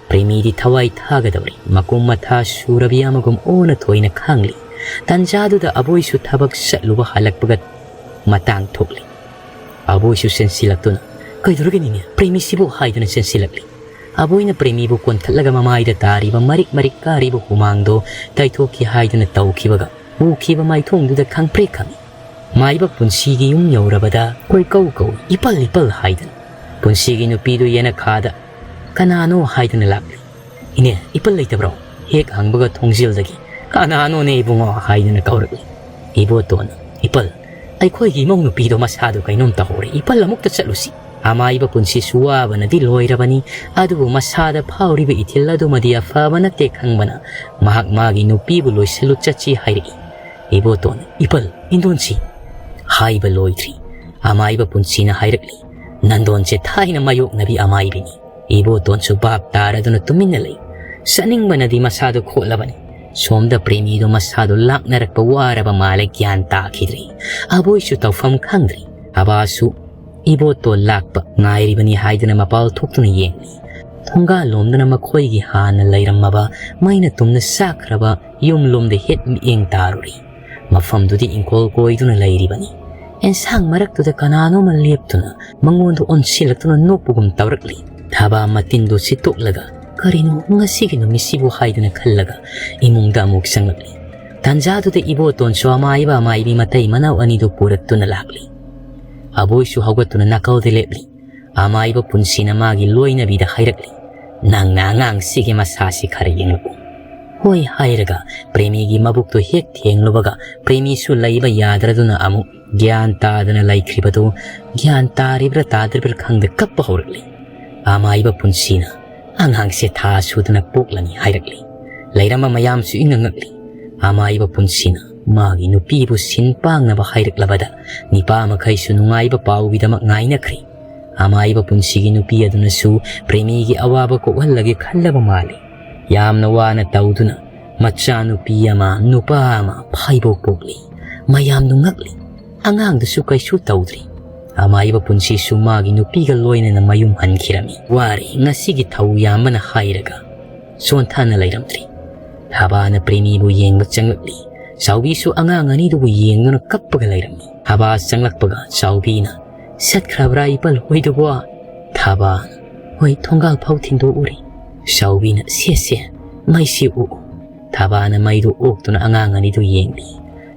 ꯄ꯭ꯔꯦꯃꯤꯗꯤ ꯊꯋꯥꯏ ꯊꯥꯒꯗꯧꯔꯦ꯫ ꯃꯀꯨꯝ ꯃꯊꯥ ꯁꯨꯔꯕꯤ ꯑꯃꯒꯨꯝ ꯑꯣꯟꯅ ꯊꯣꯏꯅ ꯈꯥꯡꯂꯤ꯫ ꯇꯟꯖꯥꯗꯨꯗ ꯑꯕꯣꯏꯁꯨ ꯊꯕꯛ ꯆꯠꯂꯨꯕ ꯍꯜꯂꯛꯄꯒ ꯃꯇꯥꯡ ꯊꯣꯛꯂꯤ꯫ ꯑꯕꯣꯏꯁꯨ ꯆꯦꯟꯁꯤꯜꯂꯛꯇꯨꯅ, "ꯀꯩꯗꯧꯔꯒꯦ ꯅꯦꯅꯦ, ꯄ꯭ꯔꯦꯃꯤꯁꯤꯕꯨ?" ꯍꯥꯏꯗꯨꯅ ꯆꯦꯟꯁꯤꯜꯂꯛꯂꯤ꯫ ꯑꯕꯣꯏꯅ ꯄ꯭ꯔꯦꯃꯤꯕꯨ ꯀꯣꯟꯈꯠꯂꯒ ꯃꯃꯥꯏꯗ ꯇꯥꯔꯤꯕ ꯃꯔꯤꯛ ꯃꯔꯤꯛ ꯀꯥꯔꯤꯕ ꯍꯨꯃꯥꯡꯗꯣ ꯇꯩꯊꯣꯛꯀꯦ ꯍꯥꯏꯗꯨꯅ ꯇꯧꯈꯤꯕꯒ ꯎꯈꯤꯕ ꯃꯥꯏꯊꯣꯡꯗꯨꯗ ꯈꯪꯄ꯭ꯔꯦꯛ ꯈꯪꯏ꯫ ꯃꯥꯏꯕ ꯄꯨꯟꯁꯤꯒꯤ ꯌꯨꯝ ꯌꯧꯔꯕꯗ ꯀꯣꯏꯀꯧ ꯀꯧꯏ, "ꯏꯄꯜ, ꯏꯄꯜ" ꯍꯥꯏꯗꯨꯅ꯫ ꯄꯨꯟꯁꯤꯒꯤ ꯅꯨꯄꯤꯗꯨ ꯌꯦꯅꯈꯥꯗ "ꯀꯅꯥꯅꯣ?" ꯍꯥꯏꯗꯨꯅ ꯂꯥꯛꯂꯤ꯫ "ꯏꯅꯦ, ꯏꯄꯜ ꯂꯩꯇꯕ꯭ꯔꯣ?" ꯍꯦꯛ ꯍꯪꯕꯒ ꯊꯣꯡꯖꯤꯜꯗꯒꯤ, "ꯀꯅꯥꯅꯣꯅꯦ ꯏꯕꯨꯡꯉꯣ?" ꯍꯥꯏꯗꯨꯅ ꯀꯧꯔꯛꯂꯤ꯫ ꯏꯕꯣꯇꯣꯟꯅ, "ꯏꯄꯜ, ꯑꯩꯈꯣꯏꯒꯤ ꯏꯃꯧ ꯅꯨꯄꯤꯗꯣ ꯃꯁꯥꯗꯣ ꯀꯩꯅꯣꯝ ꯇꯧꯍꯧꯔꯦ, ꯏꯄꯜ ꯑꯃꯨꯛꯇ ꯆꯠꯂꯨꯁꯤ꯫ ꯑꯃꯥꯏꯕ ꯄꯨꯟꯁꯤꯁꯨ ꯋꯥꯕꯅꯗꯤ ꯂꯣꯏꯔꯕꯅꯤ, ꯑꯗꯨꯕꯨ ꯃꯁꯥꯗ ꯐꯥꯎꯔꯤꯕ ꯏꯊꯤꯜ ꯑꯗꯨꯃꯗꯤ ꯑꯐꯕ ꯅꯠꯇꯦ ꯈꯪꯕꯅ ꯃꯍꯥꯛ ꯃꯥꯒꯤ ꯅꯨꯄꯤꯕꯨ ꯂꯣꯏꯁꯤꯜꯂꯨ ꯆꯠꯁꯤ ꯍꯥꯏꯔꯛꯏ"꯫ ꯏꯕꯣꯇꯣꯟꯅ, "ꯏꯄꯜ, ꯏꯟꯗꯣꯟꯁꯤ"꯫ ꯍꯥꯏꯕ ꯂꯣꯏꯗ꯭ꯔꯤ, ꯑꯃꯥꯏꯕ ꯄꯨꯟꯁꯤꯅ ꯍꯥꯏꯔꯛꯂꯤ, "ꯅꯟꯗꯣꯟꯁꯦ ꯊꯥꯏꯅ ꯃꯥꯌꯣꯛꯅꯕꯤ ꯑꯃꯥꯏꯕꯤꯅꯤ"꯫ ꯏꯕꯣꯇꯣꯟꯁꯨ ꯚꯥꯞ ꯇꯥꯔꯗꯨꯅ ꯇꯨꯃꯤꯟꯅ ꯂꯩ꯫ ꯆꯠꯅꯤꯡꯕꯅꯗꯤ ꯃꯁꯥꯗꯨ ꯈꯣꯠꯂꯕꯅꯤ꯫ ꯁꯣꯝꯗ ꯄ꯭ꯔꯦꯃꯤꯗꯨ ꯃꯁꯥꯗꯨ ꯂꯥꯛꯅꯔꯛꯄ ꯋꯥꯔꯕ ꯃꯥꯜꯂꯦ, ꯒ꯭ꯌꯥꯟ ꯇꯥꯈꯤꯗ꯭ꯔꯦ꯫ ꯑꯕꯣꯏꯁꯨ ꯇꯧꯐꯝ ꯈꯪꯗ꯭ꯔꯦ꯫ ꯑꯕꯥꯁꯨ ꯏꯕꯣꯇꯣꯟ ꯂꯥꯛꯄ ꯉꯥꯏꯔꯤꯕꯅꯤ ꯍꯥꯏꯗꯨꯅ ꯃꯄꯥꯜ ꯊꯣꯛꯇꯨꯅ ꯌꯦꯡꯂꯤ꯫ ꯊꯣꯡꯒꯥꯜ ꯂꯣꯝꯗꯅ ꯃꯈꯣꯏꯒꯤ ꯍꯥꯟꯅ ꯂꯩꯔꯝꯃꯕ ꯃꯩꯅ ꯇꯨꯝꯅ ꯆꯥꯛꯈ꯭ꯔꯕ ꯌꯨꯝ ꯂꯣꯝꯗ ꯍꯦꯛ ꯃꯤꯠꯌꯦꯡ ꯇꯥꯔꯨꯔꯤ꯫ ꯃꯐꯝꯗꯨꯗꯤ ꯏꯪꯈꯣꯜ ꯀꯣꯏꯗꯨꯅ ꯂꯩꯔꯤꯕꯅꯤ꯫ ꯑꯦꯟꯁꯥꯡ ꯃꯔꯛꯇꯨꯗ ꯀꯅꯥꯅꯣꯃ ꯂꯦꯞꯇꯨꯅ ꯃꯉꯣꯟꯗ ꯑꯣꯟꯁꯤꯜꯂꯛꯇꯨꯅ ꯅꯣꯛꯄꯒꯨꯝ ꯇꯧꯔꯛꯂꯤ꯫ ꯊꯕꯥ ꯃꯇꯤꯟꯗꯨ ꯁꯤꯠꯇꯣꯛꯂꯒ, "ꯀꯔꯤꯅꯣ ꯉꯁꯤꯒꯤ ꯅꯨꯃꯤꯠꯁꯤꯕꯨ?" ꯍꯥꯏꯗꯨꯅ ꯈꯜꯂꯒ ꯏꯃꯨꯡꯗ ꯑꯃꯨꯛ ꯆꯪꯂꯛꯂꯤ꯫ ꯇꯟꯖꯥꯗꯨꯗ ꯏꯕꯣꯇꯣꯟꯁꯨ ꯑꯃꯥꯏꯕ ꯑꯃꯥꯏꯕꯤ ꯃꯇꯩ ꯃꯅꯥꯎ ꯑꯅꯤꯗꯨ ꯄꯨꯔꯛꯇꯨꯅ ꯂꯥꯛꯂꯤ꯫ ꯑꯕꯣꯏꯁꯨ ꯍꯧꯒꯠꯇꯨꯅ ꯅꯥꯀꯜꯗ ꯂꯦꯞꯂꯤ꯫ ꯑꯃꯥꯏꯕ ꯄꯨꯟꯁꯤꯅ ꯃꯥꯒꯤ ꯂꯣꯏꯅꯕꯤꯗ ꯍꯥꯏꯔꯛꯂꯤ, "ꯅꯪꯅ ꯑꯉꯥꯡꯁꯤꯒꯤ ꯃꯁꯥꯁꯤ ꯈꯔ ꯌꯦꯡꯂꯛꯎ"꯫ "ꯍꯣꯏ" ꯍꯥꯏꯔꯒ ꯄ꯭ꯔꯦꯃꯤꯒꯤ ꯃꯕꯨꯛꯇꯨ ꯍꯦꯛ ꯊꯦꯡꯂꯨꯕꯒ ꯄ꯭ꯔꯦꯃꯤꯁꯨ ꯂꯩꯕ ꯌꯥꯗ꯭ꯔꯗꯨꯅ ꯑꯃꯨꯛ ꯒ꯭ꯌꯥꯟ ꯇꯥꯗꯅ ꯂꯩꯈ꯭ꯔꯤꯕꯗꯨ ꯒ꯭ꯌꯥꯟ ꯇꯥꯔꯤꯕ꯭ꯔꯥ ꯇꯥꯗ꯭ꯔꯤꯕ꯭ꯔꯥ ꯈꯪꯗ ꯀꯞꯄ ꯍꯧꯔꯛꯂꯤ꯫ ꯑꯃꯥꯏꯕ ꯄꯨꯟꯁꯤꯅ, "ꯑꯉꯥꯡꯁꯦ ꯊꯥ ꯁꯨꯗꯅ ꯄꯣꯛꯂꯅꯤ" ꯍꯥꯏꯔꯛꯂꯤ꯫ ꯂꯩꯔꯝꯕ ꯃꯌꯥꯝꯁꯨ ꯏꯉꯛ ꯉꯛꯂꯤ꯫ ꯑꯃꯥꯏꯕ ꯄꯨꯟꯁꯤꯅ ꯃꯥꯒꯤ ꯅꯨꯄꯤꯕꯨ ꯁꯤꯟ ꯄꯥꯡꯅꯕ ꯍꯥꯏꯔꯛꯂꯕꯗ ꯅꯤꯄꯥ ꯃꯈꯩꯁꯨ ꯅꯨꯡꯉꯥꯏꯕ ꯄꯥꯎꯒꯤꯗꯃꯛ ꯉꯥꯏꯅꯈ꯭ꯔꯤ꯫ ꯑꯃꯥꯏꯕ ꯄꯨꯟꯁꯤꯒꯤ ꯅꯨꯄꯤ ꯑꯗꯨꯅꯁꯨ ꯄ꯭ꯔꯦꯃꯤꯒꯤ ꯑꯋꯥꯕ ꯀꯣꯛꯍꯜꯂꯒꯦ ꯈꯜꯂꯕ ꯃꯥꯜꯂꯤ꯫ ꯌꯥꯝꯅ ꯋꯥꯅ ꯇꯧꯗꯨꯅ ꯃꯆꯥꯅꯨꯄꯤ ꯑꯃ, ꯅꯨꯄꯥ ꯑꯃ ꯐꯥꯏꯕꯣꯛ ꯄꯣꯛꯂꯤ꯫ ꯃꯌꯥꯝꯗꯨ ꯉꯛꯂꯤ꯫ ꯑꯉꯥꯡꯗꯨꯁꯨ ꯀꯩꯁꯨ ꯇꯧꯗ꯭ꯔꯤ꯫ ꯑꯃꯥꯏꯕ ꯄꯨꯟꯁꯤꯁꯨ ꯃꯥꯒꯤ ꯅꯨꯄꯤꯒ ꯂꯣꯏꯅꯅ ꯃꯌꯨꯝ ꯍꯟꯈꯤꯔꯝꯃꯤ꯫ ꯋꯥꯔꯦ, ꯉꯁꯤꯒꯤ ꯊꯧ ꯌꯥꯝꯕꯅ ꯍꯥꯏꯔꯒ ꯁꯣꯟꯊꯅ ꯂꯩꯔꯝꯗ꯭ꯔꯤ꯫ ꯊꯥꯕꯥꯅ ꯄ꯭ꯔꯦꯃꯤꯕꯨ ꯌꯦꯡꯕ ꯆꯪꯂꯛꯂꯤ꯫ ꯆꯥꯎꯕꯤꯁꯨ ꯑꯉꯥꯡ ꯑꯅꯤꯗꯨꯕꯨ ꯌꯦꯡꯗꯨꯅ ꯀꯞꯄꯒ ꯂꯩꯔꯝꯃꯤ꯫ ꯊꯥꯕꯥ ꯆꯪꯂꯛꯄꯒ ꯆꯥꯎꯕꯤꯅ, "ꯆꯠꯈ꯭ꯔꯕ꯭ꯔꯥ ꯏꯄꯜ ꯍꯣꯏꯗꯨꯕꯣ?" ꯊꯥꯕꯥꯅ, "ꯍꯣꯏ, ꯊꯣꯡꯒꯥꯜ ꯐꯥꯎ ꯊꯤꯟꯗꯣꯛꯎꯔꯦ꯫" ꯆꯥꯎꯕꯤꯅ, "ꯁꯦ ꯁꯦ, ꯃꯩꯁꯤ ꯎꯛꯎ꯫" ꯊꯥꯕꯥꯅ ꯃꯩꯗꯨ ꯑꯣꯛꯇꯨꯅ ꯑꯉꯥꯡ ꯑꯅꯤꯗꯨ ꯌꯦꯡꯂꯤ꯫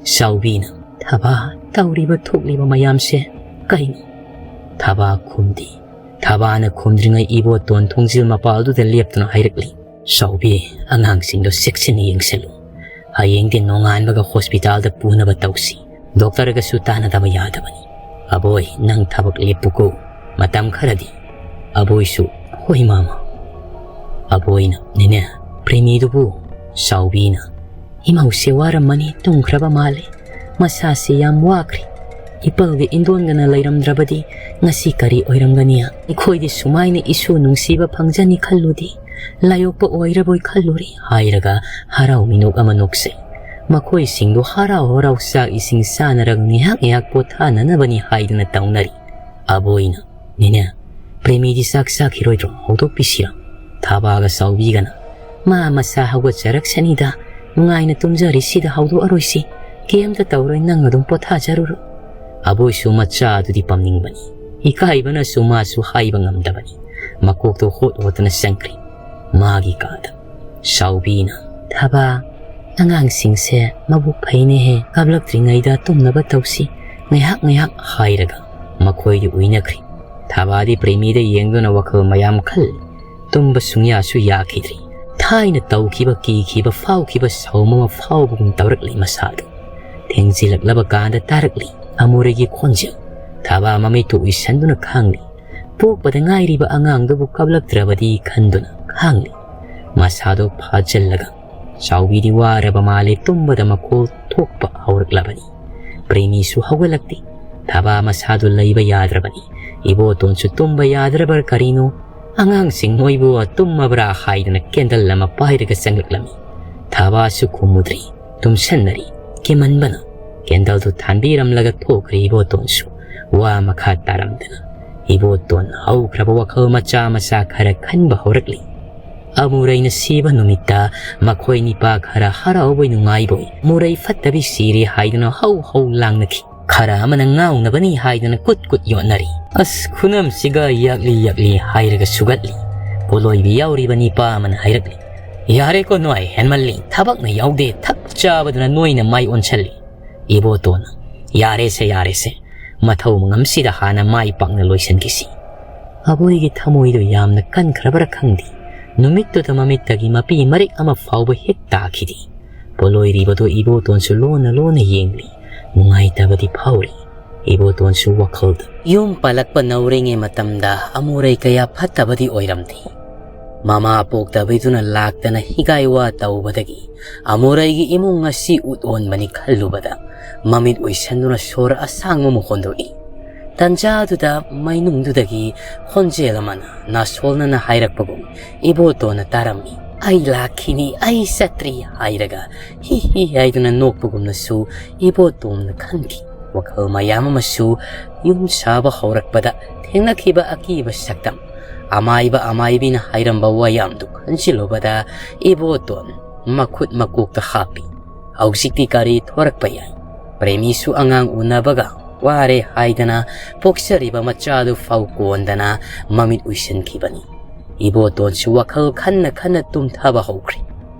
ꯆꯥꯎꯕꯤꯅ, "ꯊꯥꯕꯥ, ꯇꯧꯔꯤꯕ ꯊꯣꯛꯂꯤꯕ ꯃꯌꯥꯝꯁꯦ ꯀꯩꯅꯣ?" ꯊꯥꯕꯥ ꯈꯨꯝꯗꯦ꯫ ꯊꯥꯕꯥꯅ ꯈꯨꯝꯗ꯭ꯔꯤꯉꯩ ꯏꯕꯣꯇꯣꯟ ꯊꯣꯡꯖꯤꯜ ꯃꯄꯥꯜꯗꯨꯗ ꯂꯦꯞꯇꯨꯅ ꯍꯥꯏꯔꯛꯂꯤ, "ꯆꯥꯎꯕꯤ, ꯑꯉꯥꯡꯁꯤꯡꯗꯣ ꯆꯦꯛꯁꯤꯟꯅ ꯌꯦꯡꯁꯤꯜꯂꯨ꯫ ꯍꯌꯦꯡꯗꯤ ꯅꯣꯡꯉꯥꯟꯕꯒ ꯍꯣꯁꯄꯤꯇꯥꯜꯗ ꯄꯨꯅꯕ ꯇꯧꯁꯤ꯫ ꯗꯣꯛꯇꯔꯒꯁꯨ ꯇꯥꯟꯅꯗꯕ ꯌꯥꯗꯕꯅꯤ꯫ ꯑꯕꯣꯏ, ꯅꯪ ꯊꯕꯛ ꯂꯦꯞꯄꯨꯀꯣ ꯃꯇꯝ ꯈꯔꯗꯤ꯫" ꯑꯕꯣꯏꯁꯨ, "ꯍꯣꯏ ꯃꯥꯃ꯫" ꯑꯕꯣꯏꯅ, "ꯅꯦꯅꯦ, ꯄ꯭ꯔꯦꯃꯤꯗꯨꯕꯨ?" ꯆꯥꯎꯕꯤꯅ, "ꯏꯃꯧꯁꯦ ꯋꯥꯔꯝꯃꯅꯤ, ꯇꯨꯝꯈ꯭ꯔꯕ ꯃꯥꯜꯂꯦ꯫ ꯃꯁꯥꯁꯤ ꯌꯥꯝ ꯋꯥꯈ꯭ꯔꯦ꯫ ꯏꯄꯜꯒ ꯏꯟꯗꯣꯟꯒꯅ ꯂꯩꯔꯝꯗ꯭ꯔꯕꯗꯤ ꯉꯁꯤ ꯀꯔꯤ ꯑꯣꯏꯔꯝꯒꯅꯤ? ꯑꯩꯈꯣꯏꯗꯤ ꯁꯨꯃꯥꯏꯅ ꯏꯁꯨ ꯅꯨꯡꯁꯤꯕ ꯐꯪꯖꯅꯤ ꯈꯜꯂꯨꯗꯦ꯫ ꯂꯥꯏꯌꯣꯛꯄ ꯑꯣꯏꯔꯕꯣꯏ ꯈꯜꯂꯨꯔꯦ," ꯍꯥꯏꯔꯒ ꯍꯔꯥꯎ ꯃꯤꯅꯣꯛ ꯑꯃ ꯅꯣꯛꯆꯩ꯫ ꯃꯈꯣꯏꯁꯤꯡꯗꯨ ꯍꯔꯥꯎ ꯍꯔꯥꯎ ꯆꯥꯛ ꯏꯁꯤꯡ ꯆꯥꯅꯔꯒ ꯉꯥꯏꯍꯥꯛ ꯉꯥꯏꯍꯥꯛ ꯄꯣꯊꯥꯅꯅꯕꯅꯤ ꯍꯥꯏꯗꯨꯅ ꯇꯧꯅꯔꯤ꯫ ꯑꯕꯣꯏꯅ, "ꯅꯦꯅꯦ, ꯄ꯭ꯔꯦꯃꯤꯗꯤ ꯆꯥꯛ ꯆꯥꯈꯤꯔꯣꯏꯗ꯭ꯔꯣ? ꯍꯧꯗꯣꯛꯄꯤꯁꯤꯔꯣ?" ꯊꯥꯕꯥꯒ ꯆꯥꯎꯕꯤꯒꯅ, "ꯃꯥ ꯃꯁꯥ ꯍꯧꯒꯠꯆꯔꯛꯁꯅꯤꯗ, ꯅꯨꯡꯉꯥꯏꯅ ꯇꯨꯝꯖꯔꯤꯁꯤꯗ ꯍꯧꯗꯣꯛꯑꯔꯣꯏꯁꯤ꯫ ꯀꯩꯝꯇ ꯇꯧꯔꯣꯏ, ꯅꯪ ꯑꯗꯨꯝ ꯄꯣꯊꯥꯖꯔꯨꯔꯣ꯫" ꯑꯕꯣꯏꯁꯨ ꯃꯆꯥ ꯑꯗꯨꯗꯤ ꯄꯝꯅꯤꯡꯕꯅꯤ꯫ ꯏꯀꯥꯏꯕꯅꯁꯨ ꯃꯥꯁꯨ ꯍꯥꯏꯕ ꯉꯝꯗꯕꯅꯤ꯫ ꯃꯀꯣꯛꯇꯣ ꯍꯣꯠ ꯍꯣꯠꯇꯅ ꯆꯪꯈ꯭ꯔꯤ ꯃꯥꯒꯤ ꯀꯥꯗ꯫ ꯆꯥꯎꯕꯤꯅ, "ꯊꯥꯕꯥ, ꯑꯉꯥꯡꯁꯤꯡꯁꯦ ꯃꯕꯨꯛ ꯐꯩꯅꯦꯍꯦ, ꯀꯥꯞꯂꯛꯇ꯭ꯔꯤꯉꯩꯗ ꯇꯨꯝꯅꯕ ꯇꯧꯁꯤ, ꯉꯥꯏꯍꯥꯛ ꯉꯥꯏꯍꯥꯛ," ꯍꯥꯏꯔꯒ ꯃꯈꯣꯏꯗꯤ ꯎꯏꯅꯈ꯭ꯔꯤ꯫ ꯊꯥꯕꯥꯗꯤ ꯄ꯭ꯔꯦꯃꯤꯗ ꯌꯦꯡꯗꯨꯅ ꯋꯥꯈꯜ ꯃꯌꯥꯝ ꯈꯜ, ꯇꯨꯝꯕ ꯁꯨꯡꯌꯥꯁꯨ ꯌꯥꯈꯤꯗ꯭ꯔꯤ꯫ ꯊꯥꯏꯅ ꯇꯧꯈꯤꯕ, ꯀꯤꯈꯤꯕ, ꯐꯥꯎꯈꯤꯕ ꯁꯥꯎꯝ ꯑꯃ ꯐꯥꯎꯕꯒꯨꯝ ꯇꯧꯔꯛꯂꯤ ꯃꯁꯥꯗꯨ꯫ ꯊꯦꯡꯖꯤꯜꯂꯛꯂꯕ ꯀꯥꯟꯗ ꯇꯥꯔꯛꯂꯤ ꯑꯃꯨꯔꯩꯒꯤ ꯈꯣꯟꯖꯦꯜ꯫ ꯊꯥꯕꯥ ꯃꯃꯤꯠꯇꯨ ꯎꯏꯁꯟꯗꯨꯅ ꯈꯥꯡꯂꯤ꯫ ꯄꯣꯛꯄꯗ ꯉꯥꯏꯔꯤꯕ ꯑꯉꯥꯡꯗꯨꯕꯨ ꯀꯞꯂꯛꯇ꯭ꯔꯕꯗꯤ ꯈꯟꯗꯨꯅ ꯈꯥꯡꯂꯤ꯫ ꯃꯁꯥꯗꯣ ꯐꯥꯖꯤꯜꯂꯒ ꯆꯥꯎꯕꯤꯗꯤ ꯋꯥꯔꯕ ꯃꯥꯜꯂꯦ, ꯇꯨꯝꯕꯗ ꯃꯈꯣꯜ ꯊꯣꯛꯄ ꯍꯧꯔꯛꯂꯕꯅꯤ꯫ ꯄ꯭ꯔꯦꯃꯤꯁꯨ ꯍꯧꯒꯠꯂꯛꯇꯦ꯫ ꯊꯥꯕꯥ ꯃꯁꯥꯗꯨ ꯂꯩꯕ ꯌꯥꯗ꯭ꯔꯕꯅꯤ꯫ ꯏꯕꯣꯇꯣꯟꯁꯨ ꯇꯨꯝꯕ ꯌꯥꯗ꯭ꯔꯕ꯭ꯔꯥ ꯀꯔꯤꯅꯣ, "ꯑꯉꯥꯡꯁꯤꯡ ꯅꯣꯏꯕꯨ ꯇꯨꯝꯃꯕ꯭ꯔꯥ?" ꯍꯥꯏꯗꯅ ꯀꯦꯟꯗꯜ ꯑꯃ ꯄꯥꯏꯔꯒ ꯆꯪꯂꯛꯂꯝꯃꯤ꯫ ꯊꯥꯕꯥꯁꯨ ꯈꯨꯝꯃꯨꯗ꯭ꯔꯤ꯫ ꯇꯨꯝꯁꯟꯅꯔꯤ꯫ ꯀꯤꯃꯟꯕꯅ ꯀꯦꯟꯗꯜꯗꯨ ꯊꯥꯟꯕꯤꯔꯝꯂꯒ ꯊꯣꯛꯈ꯭ꯔꯦ ꯏꯕꯣꯇꯣꯟꯁꯨ꯫ ꯋꯥ ꯃꯈꯥ ꯇꯥꯔꯝꯗꯅ ꯏꯕꯣꯇꯣꯟ ꯍꯧꯈ꯭ꯔꯕ ꯋꯥꯈꯜ ꯃꯆꯥ ꯃꯆꯥ ꯈꯔ ꯈꯟꯕ ꯍꯧꯔꯛꯂꯤ꯫ ꯑꯃꯨꯔꯩꯅ ꯁꯤꯕ ꯅꯨꯃꯤꯠꯇ ꯃꯈꯣꯏ ꯅꯤꯄꯥ ꯈꯔ ꯍꯔꯥꯎꯕꯣꯏ ꯅꯨꯡꯉꯥꯏꯕꯣꯏ ꯑꯃꯨꯔꯩ ꯐꯠꯇꯕꯤ ꯁꯤꯔꯦ ꯍꯥꯏꯗꯨꯅ ꯍꯧ ꯍꯧ ꯂꯥꯡꯅꯈꯤ꯫ ꯈꯔ ꯑꯃꯅ ꯉꯥꯎꯅꯕꯅꯤ ꯍꯥꯏꯗꯨꯅ ꯀꯨꯠ ꯀꯨꯠ ꯌꯣꯠꯅꯔꯤ꯫ ꯑꯁ, ꯈꯨꯅꯝꯁꯤꯒ ꯌꯥꯛꯂꯤ ꯌꯥꯛꯂꯤ ꯍꯥꯏꯔꯒ ꯁꯨꯒꯠꯂꯤ꯫ ꯄꯣꯠꯂꯣꯏꯕꯤ ꯌꯥꯎꯔꯤꯕ ꯅꯤꯄꯥ ꯑꯃꯅ ꯍꯥꯏꯔꯛꯂꯤ꯫ ꯌꯥꯔꯦꯀꯣ ꯅꯣꯏ, ꯍꯦꯟꯃꯜꯂꯤ꯫ ꯊꯕꯛꯅ ꯌꯥꯎꯗꯦ, ꯊꯛ ꯆꯥꯕꯗꯨꯅ ꯅꯣꯏꯅ ꯃꯥꯏ ꯑꯣꯟꯁꯜꯂꯤ꯫ ꯏꯕꯣꯇꯣꯟꯅ, ꯌꯥꯔꯦꯁꯦ, ꯌꯥꯔꯦꯁꯦ, ꯃꯊꯧ ꯃꯉꯝꯁꯤꯗ ꯍꯥꯟꯅ ꯃꯥꯏ ꯄꯥꯛꯅ ꯂꯣꯏꯁꯤꯟꯈꯤꯁꯤ꯫ ꯑꯕꯣꯏꯒꯤ ꯊꯃꯣꯏꯗꯨ ꯌꯥꯝꯅ ꯀꯟꯈ꯭ꯔꯕ꯭ꯔꯥ ꯈꯪꯗꯦ, ꯅꯨꯃꯤꯠꯇꯨꯗ ꯃꯃꯤꯠꯇꯒꯤ ꯃꯄꯤ ꯃꯔꯤꯛ ꯑꯃ ꯐꯥꯎꯕ ꯍꯦꯛ ꯇꯥꯈꯤꯗꯦ꯫ ꯄꯣꯠꯂꯣꯏꯔꯤꯕꯗꯨ ꯏꯕꯣꯇꯣꯟꯁꯨ ꯂꯣꯟꯅ ꯂꯣꯟꯅ ꯌꯦꯡꯂꯤ꯫ ꯅꯨꯡꯉꯥꯏꯇꯕꯗꯤ ꯐꯥꯎꯔꯤ꯫ ꯏꯕꯣꯇꯣꯟꯁꯨ ꯋꯥꯈꯜꯗ, ꯌꯨꯝ ꯄꯥꯜꯂꯛꯄ ꯅꯧꯔꯤꯉꯩ ꯃꯇꯝꯗ ꯑꯃꯨꯔꯩ ꯀꯌꯥ ꯐꯠꯇꯕꯗꯤ ꯑꯣꯏꯔꯝꯗꯦ꯫ ꯃꯃꯥ ꯄꯣꯛꯇꯕꯤꯗꯨꯅ ꯂꯥꯛꯇꯅ ꯍꯤꯒꯥꯏ ꯋꯥ ꯇꯧꯕꯗꯒꯤ ꯑꯃꯨꯔꯩꯒꯤ ꯏꯃꯨꯡ ꯑꯁꯤ ꯎꯠ ꯑꯣꯟꯕꯅꯤ ꯈꯜꯂꯨꯕꯗ ꯃꯃꯤꯠ ꯎꯏꯁꯟꯗꯨꯅ ꯁꯣꯔ ꯑꯁꯥꯡꯕ ꯑꯃ ꯍꯣꯟꯗꯣꯛꯏ꯫ ꯇꯟꯖꯥꯗꯨꯗ ꯃꯩꯅꯨꯡꯗꯨꯗꯒꯤ ꯈꯣꯟꯖꯦꯜ ꯑꯃꯅ ꯅꯥꯁꯣꯜꯅꯅ ꯍꯥꯏꯔꯛꯄꯒꯨꯝ ꯏꯕꯣꯇꯣꯟꯅ ꯇꯥꯔꯝꯃꯤ꯫ "ꯑꯩ ꯂꯥꯛꯈꯤꯅꯤ, ꯑꯩ ꯆꯠꯇ꯭ꯔꯤ" ꯍꯥꯏꯔꯒ ꯍꯤ ꯍꯤ ꯍꯥꯏꯗꯨꯅ ꯅꯣꯛꯄꯒꯨꯝꯅꯁꯨ ꯏꯕꯣꯇꯣꯟꯅ ꯈꯟꯈꯤ꯫ ꯋꯥꯈꯜ ꯃꯌꯥꯝ ꯑꯃꯁꯨ ꯌꯨꯝ ꯁꯥꯕ ꯍꯧꯔꯛꯄꯗ ꯊꯦꯡꯅꯈꯤꯕ ꯑꯀꯤꯕ ꯁꯛꯇꯝ, ꯑꯃꯥꯏꯕ ꯑꯃꯥꯏꯕꯤꯅ ꯍꯥꯏꯔꯝꯕ ꯋꯥꯌꯥꯝꯗꯨ ꯈꯟꯖꯤꯜꯂꯨꯕꯗ ꯏꯕꯣꯇꯣꯟ ꯃꯈꯨꯠ ꯃꯀꯣꯛꯇ ꯍꯥꯞꯄꯤ꯫ ꯍꯧꯖꯤꯛꯇꯤ ꯀꯔꯤ ꯊꯣꯔꯛꯄ ꯌꯥꯏ? ꯄ꯭ꯔꯦꯃꯤꯁꯨ ꯑꯉꯥꯡ ꯎꯅꯕꯒ ꯋꯥꯔꯦ ꯍꯥꯏꯗꯅ ꯄꯣꯛꯆꯔꯤꯕ ꯃꯆꯥꯗꯨ ꯐꯥꯎ ꯀꯣꯟꯗꯅ ꯃꯃꯤꯠ ꯎꯏꯁꯤꯟꯈꯤꯕꯅꯤ꯫ ꯏꯕꯣꯇꯣꯟꯁꯨ ꯋꯥꯈꯜ ꯈꯟꯅ ꯈꯟꯅ ꯇꯨꯝꯊꯕ ꯍꯧꯈ꯭ꯔꯦ꯫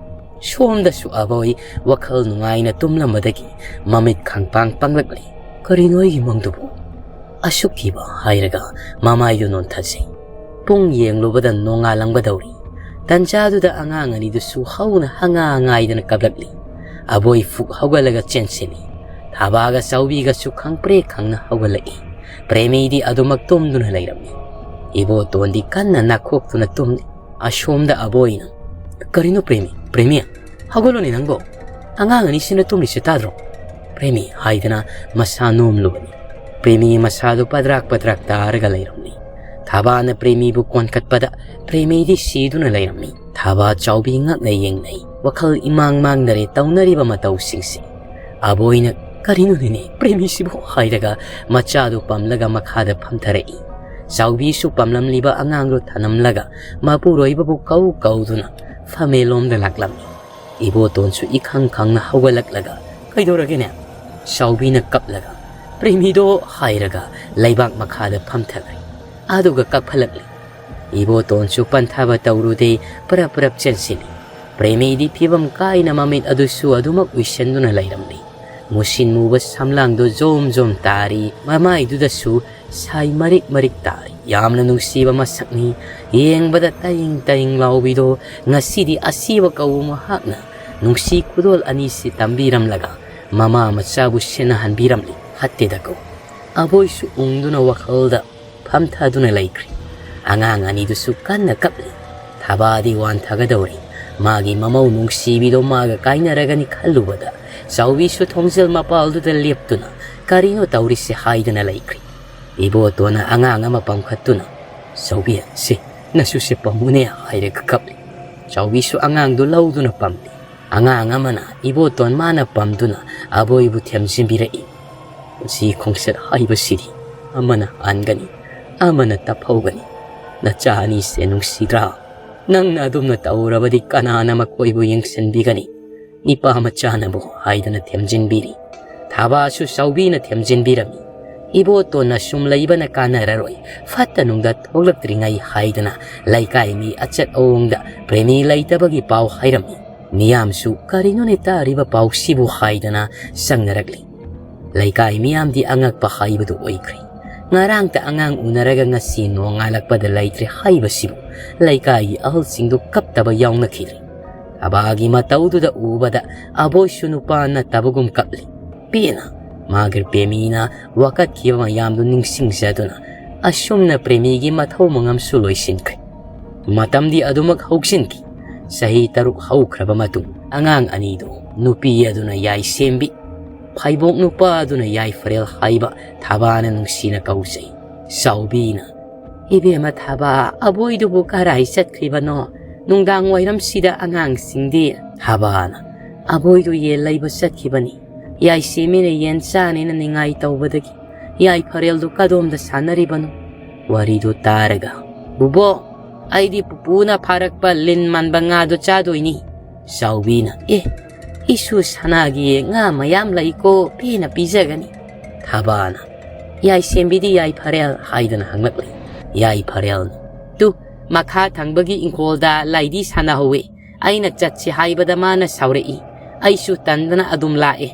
ꯁꯣꯝꯗꯁꯨ ꯑꯕꯣꯏ ꯋꯥꯈꯜ ꯅꯨꯡꯉꯥꯏꯅ ꯇꯨꯝꯂꯝꯕꯗꯒꯤ ꯃꯃꯤꯠ ꯈꯪꯄꯥꯡ ꯄꯥꯡꯂꯛꯂꯤ꯫ "ꯀꯔꯤꯅꯣ ꯑꯩꯒꯤ ꯃꯪꯗꯨꯕꯨ?" ꯑꯁꯨꯛ ꯀꯤꯕ ꯍꯥꯏꯔꯒ ꯃꯃꯥꯏꯗꯨ ꯅꯣꯟꯊꯖꯩ꯫ ꯄꯨꯡ ꯌꯦꯡꯂꯨꯕꯗ ꯅꯣꯡꯉꯥꯜꯂꯝꯒꯗꯧꯔꯤ꯫ ꯇꯟꯖꯥꯗꯨꯗ ꯑꯉꯥꯡ ꯑꯅꯤꯗꯨꯁꯨ ꯍꯧꯅ ꯍꯪꯉꯥ ꯉꯥꯏꯗꯅ ꯀꯞꯂꯛꯂꯤ꯫ ꯑꯕꯣꯏ ꯐꯨꯛ ꯍꯧꯒꯠꯂꯒ ꯆꯦꯟꯁꯤꯜꯂꯤ꯫ ꯊꯥꯕꯥꯒ ꯆꯥꯎꯕꯤꯒꯁꯨ ꯈꯪꯄ꯭ꯔꯦꯛ ꯈꯪꯅ ꯍꯧꯒꯠꯂꯛꯏ꯫ ꯄ꯭ꯔꯦꯃꯤꯗꯤ ꯑꯗꯨꯃꯛ ꯇꯨꯝꯗꯨꯅ ꯂꯩꯔꯝꯃꯤ꯫ ꯏꯕꯣꯇꯣꯟꯗꯤ ꯀꯟꯅ ꯅꯥꯈꯣꯛꯇꯨꯅ ꯇꯨꯝꯂꯤ꯫ ꯑꯁꯣꯝꯗ ꯑꯕꯣꯏꯅ, "ꯀꯔꯤꯅꯣ ꯄ꯭ꯔꯦꯃꯤ? ꯄ꯭ꯔꯦꯃꯤ, ꯍꯧꯒꯠꯂꯣꯅꯦ ꯅꯪꯕꯣ꯫ ꯑꯉꯥꯡ ꯑꯅꯤꯁꯤꯅ ꯇꯨꯝꯂꯤꯁꯦ ꯇꯥꯗ꯭ꯔꯣ?" ꯄ꯭ꯔꯦꯃꯤ ꯍꯥꯏꯗꯅ ꯃꯁꯥ ꯅꯣꯝꯂꯨꯕꯅꯤ꯫ ꯄ꯭ꯔꯦꯃꯤ ꯃꯁꯥꯗꯨ ꯄꯗ꯭ꯔꯥꯛ ꯄꯗ꯭ꯔꯥꯛ ꯇꯥꯔꯒ ꯂꯩꯔꯝꯂꯤ꯫ ꯊꯥꯕꯥꯅ ꯄ꯭ꯔꯦꯃꯤꯕꯨ ꯀꯣꯟꯈꯠꯄꯗ ꯄ꯭ꯔꯦꯃꯤꯗꯤ ꯁꯤꯗꯨꯅ ꯂꯩꯔꯝꯃꯤ꯫ ꯊꯥꯕꯥ ꯆꯥꯎꯕꯤ ꯉꯛꯅ ꯌꯦꯡꯅꯩ꯫ ꯋꯥꯈꯜ ꯏꯃꯥꯡ ꯃꯥꯡꯅꯔꯦ ꯇꯧꯅꯔꯤꯕ ꯃꯇꯧꯁꯤꯡꯁꯦ꯫ ꯑꯕꯣꯏꯅ "ꯀꯔꯤꯅꯣꯅꯦꯅꯦ ꯄ꯭ꯔꯦꯃꯤꯁꯤꯕꯨ?" ꯍꯥꯏꯔꯒ ꯃꯆꯥꯗꯨ ꯄꯝꯂꯒ ꯃꯈꯥꯗ ꯐꯝꯊꯔꯛꯏ꯫ ꯆꯥꯎꯕꯤꯁꯨ ꯄꯝꯂꯝꯂꯤꯕ ꯑꯉꯥꯡꯗꯨ ꯊꯅꯝꯂꯒ ꯃꯄꯨꯔꯣꯏꯕꯕꯨ ꯀꯧ ꯀꯧꯗꯨꯅ ꯐꯝꯃꯦꯂꯣꯝꯗ ꯂꯥꯛꯂꯝꯃꯤ꯫ ꯏꯕꯣꯇꯣꯟꯁꯨ ꯏꯈꯪ ꯈꯪꯅ ꯍꯧꯒꯠꯂꯛꯂꯒ, "ꯀꯩꯗꯧꯔꯒꯦꯅꯦ?" ꯆꯥꯎꯕꯤꯅ ꯀꯞꯂꯒ, "ꯄ꯭ꯔꯦꯃꯤꯗꯣ" ꯍꯥꯏꯔꯒ ꯂꯩꯕꯥꯛ ꯃꯈꯥꯗ ꯐꯝꯊꯈ꯭ꯔꯦ꯫ ꯑꯗꯨꯒ ꯀꯞꯈꯠꯂꯛꯂꯤ꯫ ꯏꯕꯣꯇꯣꯟꯁꯨ ꯄꯟꯊꯥꯕ ꯇꯧꯔꯨꯗꯦ, ꯄꯔꯞ ꯄꯔꯞ ꯆꯦꯟꯁꯤꯜꯂꯤ꯫ ꯄ꯭ꯔꯦꯃꯤꯗꯤ ꯐꯤꯕꯝ ꯀꯥꯏꯅ ꯃꯃꯤꯠ ꯑꯗꯨꯁꯨ ꯑꯗꯨꯃꯛ ꯎꯏꯁꯟꯗꯨꯅ ꯂꯩꯔꯝꯂꯤ꯫ ꯃꯨꯁꯤꯟ ꯃꯨꯕ ꯁꯝꯂꯥꯡꯗꯣ ꯖꯣꯝ ꯖꯣꯝ ꯇꯥꯔꯤ, ꯃꯃꯥꯏꯗꯨꯗꯁꯨ ꯁꯥꯏ ꯃꯔꯤꯛ ꯃꯔꯤꯛ ꯇꯥꯔꯤ꯫ ꯌꯥꯝꯅ ꯅꯨꯡꯁꯤꯕ ꯃꯁꯛꯅꯤ꯫ ꯌꯦꯡꯕꯗ ꯇꯌꯤꯡ ꯇꯌꯤꯡ ꯂꯥꯎꯕꯤꯗꯣ ꯉꯁꯤꯗꯤ ꯑꯁꯤꯕ ꯀꯧꯕ ꯃꯍꯥꯛꯅ ꯅꯨꯡꯁꯤ ꯈꯨꯗꯣꯜ ꯑꯅꯤꯁꯤ ꯇꯝꯕꯤꯔꯝꯂꯒ ꯃꯃꯥ ꯃꯆꯥꯕꯨ ꯁꯦꯟꯅꯍꯟꯕꯤꯔꯝꯂꯤ꯫ ꯍꯠꯇꯦꯗꯀꯣ꯫ ꯑꯕꯣꯏꯁꯨ ꯎꯪꯗꯨꯅ ꯋꯥꯈꯜꯗ ꯐꯝꯊꯗꯨꯅ ꯂꯩꯈ꯭ꯔꯦ꯫ ꯑꯉꯥꯡ ꯑꯅꯤꯗꯨꯁꯨ ꯀꯟꯅ ꯀꯞꯂꯤ꯫ ꯊꯕꯥꯗꯤ ꯋꯥꯟꯊꯒꯗꯧꯔꯤ꯫ ꯃꯥꯒꯤ ꯃꯃꯧ ꯅꯨꯡꯁꯤꯕꯤꯗꯣ ꯃꯥꯒ ꯀꯥꯏꯅꯔꯒꯅꯤ ꯈꯜꯂꯨꯕꯗ ꯆꯥꯎꯕꯤꯁꯨ ꯊꯣꯡꯖꯦꯜ ꯃꯄꯥꯜꯗꯨꯗ ꯂꯦꯞꯇꯨꯅ ꯀꯔꯤꯅꯣ ꯇꯧꯔꯤꯁꯦ ꯍꯥꯏꯗꯅ ꯂꯩꯈ꯭ꯔꯦ꯫ ꯏꯕꯣꯇꯣꯟꯅ ꯑꯉꯥꯡ ꯑꯃ ꯄꯝꯈꯠꯇꯨꯅ, "ꯆꯥꯎꯕꯤ, ꯁꯤ ꯅꯁꯨꯁꯦ ꯄꯝꯃꯨꯅꯦ" ꯍꯥꯏꯔꯒ ꯀꯞꯂꯤ꯫ ꯆꯥꯎꯕꯤꯁꯨ ꯑꯉꯥꯡꯗꯨ ꯂꯧꯗꯨꯅ ꯄꯝꯂꯤ꯫ ꯑꯉꯥꯡ ꯑꯃꯅ ꯏꯕꯣꯇꯣꯟ ꯃꯥꯅ ꯄꯝꯗꯨꯅ ꯑꯕꯣꯏꯕꯨ ꯊꯦꯝꯖꯤꯟꯕꯤꯔꯛꯏ꯫ ꯄꯨꯟꯁꯤ ꯈꯣꯡꯆꯠ ꯍꯥꯏꯕꯁꯤꯗꯤ ꯑꯃꯅ ꯍꯥꯟꯒꯅꯤ, ꯑꯃꯅ ꯇꯞꯍꯧꯒꯅꯤ꯫ ꯅꯆꯥ ꯑꯅꯤꯁꯦ ꯅꯨꯡꯁꯤꯗ꯭ꯔꯥ? ꯅꯪꯅ ꯑꯗꯨꯝꯅ ꯇꯧꯔꯕꯗꯤ ꯀꯅꯥꯅ ꯃꯈꯣꯏꯕꯨ ꯌꯦꯡꯁꯤꯟꯕꯤꯒꯅꯤ? ꯅꯤꯄꯥ ꯃꯆꯥꯅꯕꯨ ꯍꯥꯏꯗꯅ ꯊꯦꯝꯖꯤꯟꯕꯤꯔꯤ꯫ ꯊꯥꯕꯥꯁꯨ ꯆꯥꯎꯕꯤꯅ ꯊꯦꯝꯖꯤꯟꯕꯤꯔꯝꯃꯤ꯫ ꯏꯕꯣꯇꯣꯟꯅ ꯁꯨꯝ ꯂꯩꯕꯅ ꯀꯥꯟꯅꯔꯔꯣꯏ, ꯐꯠꯇ ꯅꯨꯡꯗ ꯊꯣꯛꯂꯛꯇ꯭ꯔꯤꯉꯩ ꯍꯥꯏꯗꯅ ꯂꯩꯀꯥꯏ ꯃꯤ ꯑꯆꯠ ꯑꯋꯣꯡꯗ ꯄ꯭ꯔꯦꯃꯤ ꯂꯩꯇꯕꯒꯤ ꯄꯥꯎ ꯍꯥꯏꯔꯝꯃꯤ꯫ ꯃꯤꯌꯥꯝꯁꯨ "ꯀꯔꯤꯅꯣꯅꯦ ꯇꯥꯔꯤꯕ ꯄꯥꯎꯁꯤꯕꯨ?" ꯍꯥꯏꯗꯅ ꯆꯪꯅꯔꯛꯂꯤ꯫ ꯂꯩꯀꯥꯏ ꯃꯤꯌꯥꯝꯗꯤ ꯑꯉꯛꯄ ꯍꯥꯏꯕꯗꯨ ꯑꯣꯏꯈ꯭ꯔꯦ꯫ ꯉꯔꯥꯡꯇ ꯑꯉꯥꯡ ꯎꯅꯔꯒ ꯉꯁꯤ ꯅꯣꯡꯉꯥꯜꯂꯛꯄꯗ ꯂꯩꯇ꯭ꯔꯦ ꯍꯥꯏꯕꯁꯤꯕꯨ ꯂꯩꯀꯥꯏꯒꯤ ꯑꯍꯜꯁꯤꯡꯗꯨ ꯀꯞꯇꯕ ꯌꯥꯎꯅꯈꯤꯗ꯭ꯔꯦ꯫ ꯊꯕꯥꯒꯤ ꯃꯇꯧꯗꯨꯗ ꯎꯕꯗ ꯑꯕꯣꯏꯁꯨ ꯅꯨꯄꯥ ꯅꯠꯇꯕꯒꯨꯝ ꯀꯞꯂꯤ꯫ ꯄꯦꯟꯅ ꯃꯥꯒꯤ ꯄ꯭ꯔꯦꯃꯤꯅ ꯋꯥꯀꯠꯈꯤꯕ ꯃꯌꯥꯝꯗꯨ ꯅꯤꯡꯁꯤꯡꯖꯗꯨꯅ ꯑꯁꯨꯝꯅ ꯄ꯭ꯔꯦꯃꯤꯒꯤ ꯃꯊꯧ ꯃꯉꯝꯁꯨ ꯂꯣꯏꯁꯤꯟꯈ꯭ꯔꯦ꯫ ꯃꯇꯝꯗꯤ ꯑꯗꯨꯃꯛ ꯍꯧꯖꯤꯟꯈꯤ꯫ ꯆꯍꯤ ꯇꯔꯨꯛ ꯍꯧꯈ꯭ꯔꯕ ꯃꯇꯨꯡ ꯑꯉꯥꯡ ꯑꯅꯤꯗꯨ ꯅꯨꯄꯤ ꯑꯗꯨꯅ ꯌꯥꯏ ꯁꯦꯝꯕꯤ, ꯐꯥꯏꯕꯣꯛ ꯅꯨꯄꯥ ꯑꯗꯨꯅ ꯌꯥꯏ ꯐꯔꯦꯜ ꯍꯥꯏꯕ ꯊꯕꯥꯅ ꯅꯨꯡꯁꯤꯅ ꯀꯧꯖꯩ꯫ ꯆꯥꯎꯕꯤꯅ, "ꯏꯕꯦꯝꯃ ꯊꯕꯥ, ꯑꯕꯣꯏꯗꯨꯕꯨ ꯀꯔꯥꯏ ꯆꯠꯈ꯭ꯔꯤꯕꯅꯣ? ꯅꯨꯡꯗꯥꯡ ꯋꯥꯏꯔꯝꯁꯤꯗ ꯑꯉꯥꯡꯁꯤꯡꯗꯤ?" ꯊꯕꯥꯅ, "ꯑꯕꯣꯏꯗꯨ ꯌꯦꯟ ꯂꯩꯕ ꯆꯠꯈꯤꯕꯅꯤ꯫ ꯌꯥꯏꯁꯦꯝꯕꯤꯅ ꯌꯦꯟ ꯆꯥꯅꯦꯅ ꯅꯤꯡꯉꯥꯏ ꯇꯧꯕꯗꯒꯤ ꯌꯥꯏꯐꯔꯦꯜꯗꯨ ꯀꯗꯣꯝꯗ ꯁꯥꯟꯅꯔꯤꯕꯅꯣ? ꯋꯥꯔꯤꯗꯨ ꯇꯥꯔꯒ, "ꯕꯨꯕꯣꯛ, ꯑꯩꯗꯤ ꯄꯨꯄꯨꯅ ꯐꯥꯔꯛꯄ ꯂꯤꯟ ꯃꯥꯟꯕ ꯉꯥꯗꯣ ꯆꯥꯗꯣꯏꯅꯤ꯫" ꯆꯥꯎꯕꯤꯅ, "ꯑꯦ, ꯏꯁꯨ ꯁꯅꯥꯒꯤ ꯉꯥ ꯃꯌꯥꯝ ꯂꯩꯀꯣ, ꯄꯦꯟꯅ ꯄꯤꯖꯒꯅꯤ꯫" ꯊꯥꯕꯥꯅ, "ꯌꯥꯏꯁꯦꯝꯕꯤꯗꯤ ꯌꯥꯏꯐꯔꯦꯜ?" ꯍꯥꯏꯗꯨꯅ ꯍꯪꯂꯛꯂꯤ꯫ ꯌꯥꯏꯐꯔꯦꯜꯅ, "ꯇꯨ, ꯃꯈꯥ ꯊꯪꯕꯒꯤ ꯏꯪꯈꯣꯜꯗ ꯂꯥꯏꯗꯤ ꯁꯥꯟꯅꯍꯧꯋꯤ꯫ ꯑꯩꯅ ꯆꯠꯁꯤ ꯍꯥꯏꯕꯗ ꯃꯥꯅ ꯁꯥꯎꯔꯛꯏ꯫ ꯑꯩꯁꯨ ꯇꯟꯗꯅ ꯑꯗꯨꯝ ꯂꯥꯛꯑꯦ꯫"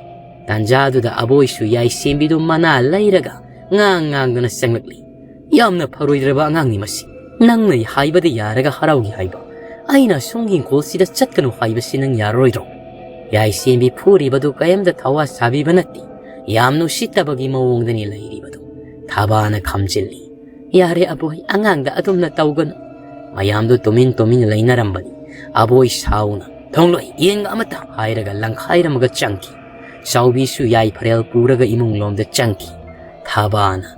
ꯇꯥꯟꯖꯥꯗꯨꯗ ꯑꯕꯣꯏꯁꯨ ꯌꯥꯏꯁꯦꯝꯕꯤꯗꯨ ꯃꯅꯥ ꯂꯩꯔꯒ ꯉꯥꯡ ꯉꯥꯡꯗꯨꯅ ꯆꯪꯂꯛꯂꯤ꯫ "ꯌꯥꯝꯅ ꯐꯔꯣꯏꯗ꯭ꯔꯕ ꯑꯉꯥꯡꯅꯤ ꯃꯁꯤ꯫ ꯅꯪꯅ ꯍꯥꯏꯕꯗ ꯌꯥꯔꯒ ꯍꯔꯥꯎꯒꯦ ꯍꯥꯏꯕ꯫ ꯑꯩꯅ ꯑꯁꯣꯝꯒꯤ ꯏꯪꯈꯣꯜꯁꯤꯗ ꯆꯠꯀꯅꯨ ꯍꯥꯏꯕꯁꯤ ꯅꯪ ꯌꯥꯔꯔꯣꯏꯗ꯭ꯔꯣ?" ꯌꯥꯏꯁꯦꯝꯕꯤ ꯐꯨꯔꯤꯕꯗꯨ ꯀꯔꯤꯝꯇ ꯊꯋꯥ ꯁꯥꯕꯤꯕ ꯅꯠꯇꯦ꯫ ꯌꯥꯝ ꯅꯨꯡꯁꯤꯠꯇꯕꯒꯤ ꯃꯑꯣꯡꯗꯅꯤ ꯂꯩꯔꯤꯕꯗꯨ꯫ ꯊꯥꯕꯥꯅ ꯈꯝꯖꯤꯜꯂꯤ꯫ "ꯌꯥꯔꯦ ꯑꯕꯣꯏ, ꯑꯉꯥꯡꯗ ꯑꯗꯨꯝꯅ ꯇꯧꯒꯅꯨ꯫" ꯃꯌꯥꯝꯗꯨ ꯇꯨꯃꯤꯟ ꯇꯨꯃꯤꯟ ꯂꯩꯅꯔꯝꯕꯅꯤ꯫ ꯑꯕꯣꯏ ꯁꯥꯎꯅ, "ꯊꯣꯡꯂꯣꯏ, ꯌꯦꯟꯒ ꯑꯃꯇ!" ꯍꯥꯏꯔꯒ ꯂꯪꯈꯥꯏꯔꯝꯃꯒ ꯆꯪꯈꯤ꯫ ꯆꯥꯎꯕꯤꯁꯨ ꯌꯥꯏꯐꯔꯦꯜ ꯄꯨꯔꯒ ꯏꯃꯨꯡ ꯂꯣꯝꯗ ꯆꯪꯈꯤ꯫ ꯊꯥꯕꯥꯅ,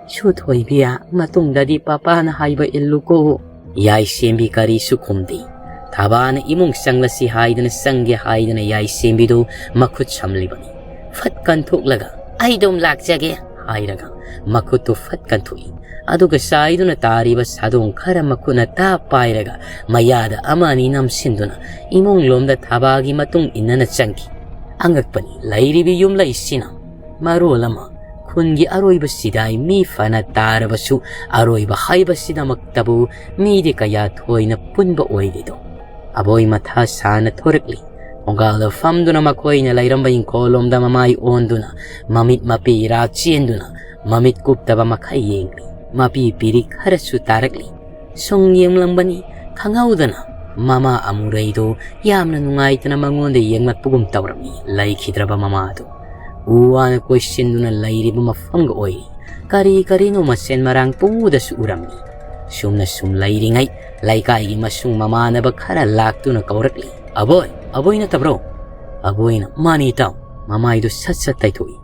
"ꯁꯨ ꯊꯣꯏꯕꯤ, ꯃꯇꯨꯡꯗꯗꯤ ꯄꯥꯄꯥꯅ ꯍꯥꯏꯕ ꯏꯜꯂꯨꯀꯣ꯫" ꯌꯥꯏꯁꯦꯝꯕꯤ ꯀꯔꯤꯁꯨ ꯈꯨꯝꯗꯦ꯫ ꯊꯥꯕꯥꯅ ꯏꯃꯨꯡ ꯆꯪꯂꯁꯤ ꯍꯥꯏꯗꯅ, ꯆꯪꯒꯦ ꯍꯥꯏꯗꯅ ꯌꯥꯏꯁꯦꯝꯕꯤꯗꯨ ꯃꯈꯨꯠ ꯁꯝꯂꯤꯕꯅꯤ꯫ ꯐꯠ ꯀꯟꯊꯣꯛꯂꯒ, "ꯑꯩ ꯑꯗꯨꯝ ꯂꯥꯛꯆꯒꯦ" ꯍꯥꯏꯔꯒ ꯃꯈꯨꯠꯇꯨ ꯐꯠ ꯀꯟꯊꯣꯛꯏ꯫ ꯑꯗꯨꯒ ꯆꯥꯏꯗꯨꯅ ꯇꯥꯔꯤꯕ ꯁꯥꯗꯣꯡ ꯈꯔ ꯃꯈꯨꯠꯅ ꯇꯥꯞ ꯄꯥꯏꯔꯒ ꯃꯌꯥꯗ ꯑꯃ ꯑꯅꯤ ꯅꯝꯁꯤꯟꯗꯨꯅ ꯏꯃꯨꯡ ꯂꯣꯝꯗ ꯊꯥꯕꯥꯒꯤ ꯃꯇꯨꯡ ꯏꯟꯅꯅ ꯆꯪꯈꯤ꯫ ꯑꯉꯛꯄꯅꯤ, ꯂꯩꯔꯤꯕ ꯌꯨꯝꯂꯩꯁꯤꯅ ꯃꯔꯣꯜ ꯑꯃ ꯈꯨꯟꯒꯤ ꯑꯔꯣꯏꯕ ꯁꯤꯗꯥꯏ ꯃꯤ ꯐꯅ ꯇꯥꯔꯕꯁꯨ, ꯑꯔꯣꯏꯕ ꯍꯥꯏꯕꯁꯤꯗꯃꯛꯇꯕꯨ ꯃꯤꯗꯤ ꯀꯌꯥ ꯊꯣꯏꯅ ꯄꯨꯟꯕ ꯑꯣꯏꯔꯤꯗꯣ꯫ ꯑꯕꯣꯏ ꯃꯊꯥ ꯁꯥꯅ ꯊꯣꯔꯛꯂꯤ꯫ ꯊꯣꯡꯒꯥꯜꯗ ꯐꯝꯗꯨꯅ ꯃꯈꯣꯏꯅ ꯂꯩꯔꯝꯕ ꯏꯪꯈꯣꯜꯂꯣꯝꯗ ꯃꯃꯥꯏ ꯑꯣꯟꯗꯨꯅ, ꯃꯃꯤꯠ ꯃꯄꯤ ꯏꯔꯥ ꯆꯦꯟꯗꯨꯅ, ꯃꯃꯤꯠ ꯀꯨꯞꯇꯕ ꯃꯈꯩ ꯌꯦꯡꯂꯤ꯫ ꯃꯄꯤ ꯄꯤꯔꯤꯛ ꯈꯔꯁꯨ ꯇꯥꯔꯛꯂꯤ꯫ ꯁꯨꯝ ꯌꯦꯡꯂꯝꯕꯅꯤ, ꯈꯪꯍꯧꯗꯅ ꯃꯃꯥ ꯑꯃꯨꯔꯩꯗꯨ ꯌꯥꯝꯅ ꯅꯨꯡꯉꯥꯏꯇꯅ ꯃꯉꯣꯟꯗ ꯌꯦꯡꯂꯛꯄꯒꯨꯝ ꯇꯧꯔꯝꯃꯤ꯫ ꯂꯩꯈꯤꯗ꯭ꯔꯕ ꯃꯃꯥꯗꯨ ꯎ ꯋꯥꯅ ꯀꯣꯏꯁꯤꯟꯗꯨꯅ ꯂꯩꯔꯤꯕ ꯃꯐꯝꯒ ꯑꯣꯏꯔꯤ꯫ ꯀꯔꯤ ꯀꯔꯤꯅꯣ ꯃꯁꯦꯟ ꯃꯔꯥꯡ ꯄꯨꯡꯎꯗꯁꯨ ꯎꯔꯝꯃꯤ꯫ ꯁꯨꯝꯅ ꯁꯨꯝ ꯂꯩꯔꯤꯉꯩ, ꯂꯩꯀꯥꯏꯒꯤ ꯃꯁꯨꯡ ꯃꯃꯥꯟꯅꯕ ꯈꯔ ꯂꯥꯛꯇꯨꯅ ꯀꯧꯔꯛꯂꯤ꯫ "ꯑꯕꯣꯏ, ꯑꯕꯣꯏ ꯅꯠꯇꯕ꯭ꯔꯣ?" ꯑꯕꯣꯏꯅ, "ꯃꯥꯅꯤ ꯏꯇꯥꯎ꯫" ꯃꯃꯥꯏꯗꯨ ꯁꯠ ꯁꯠ ꯇꯩꯊꯣꯛꯏ꯫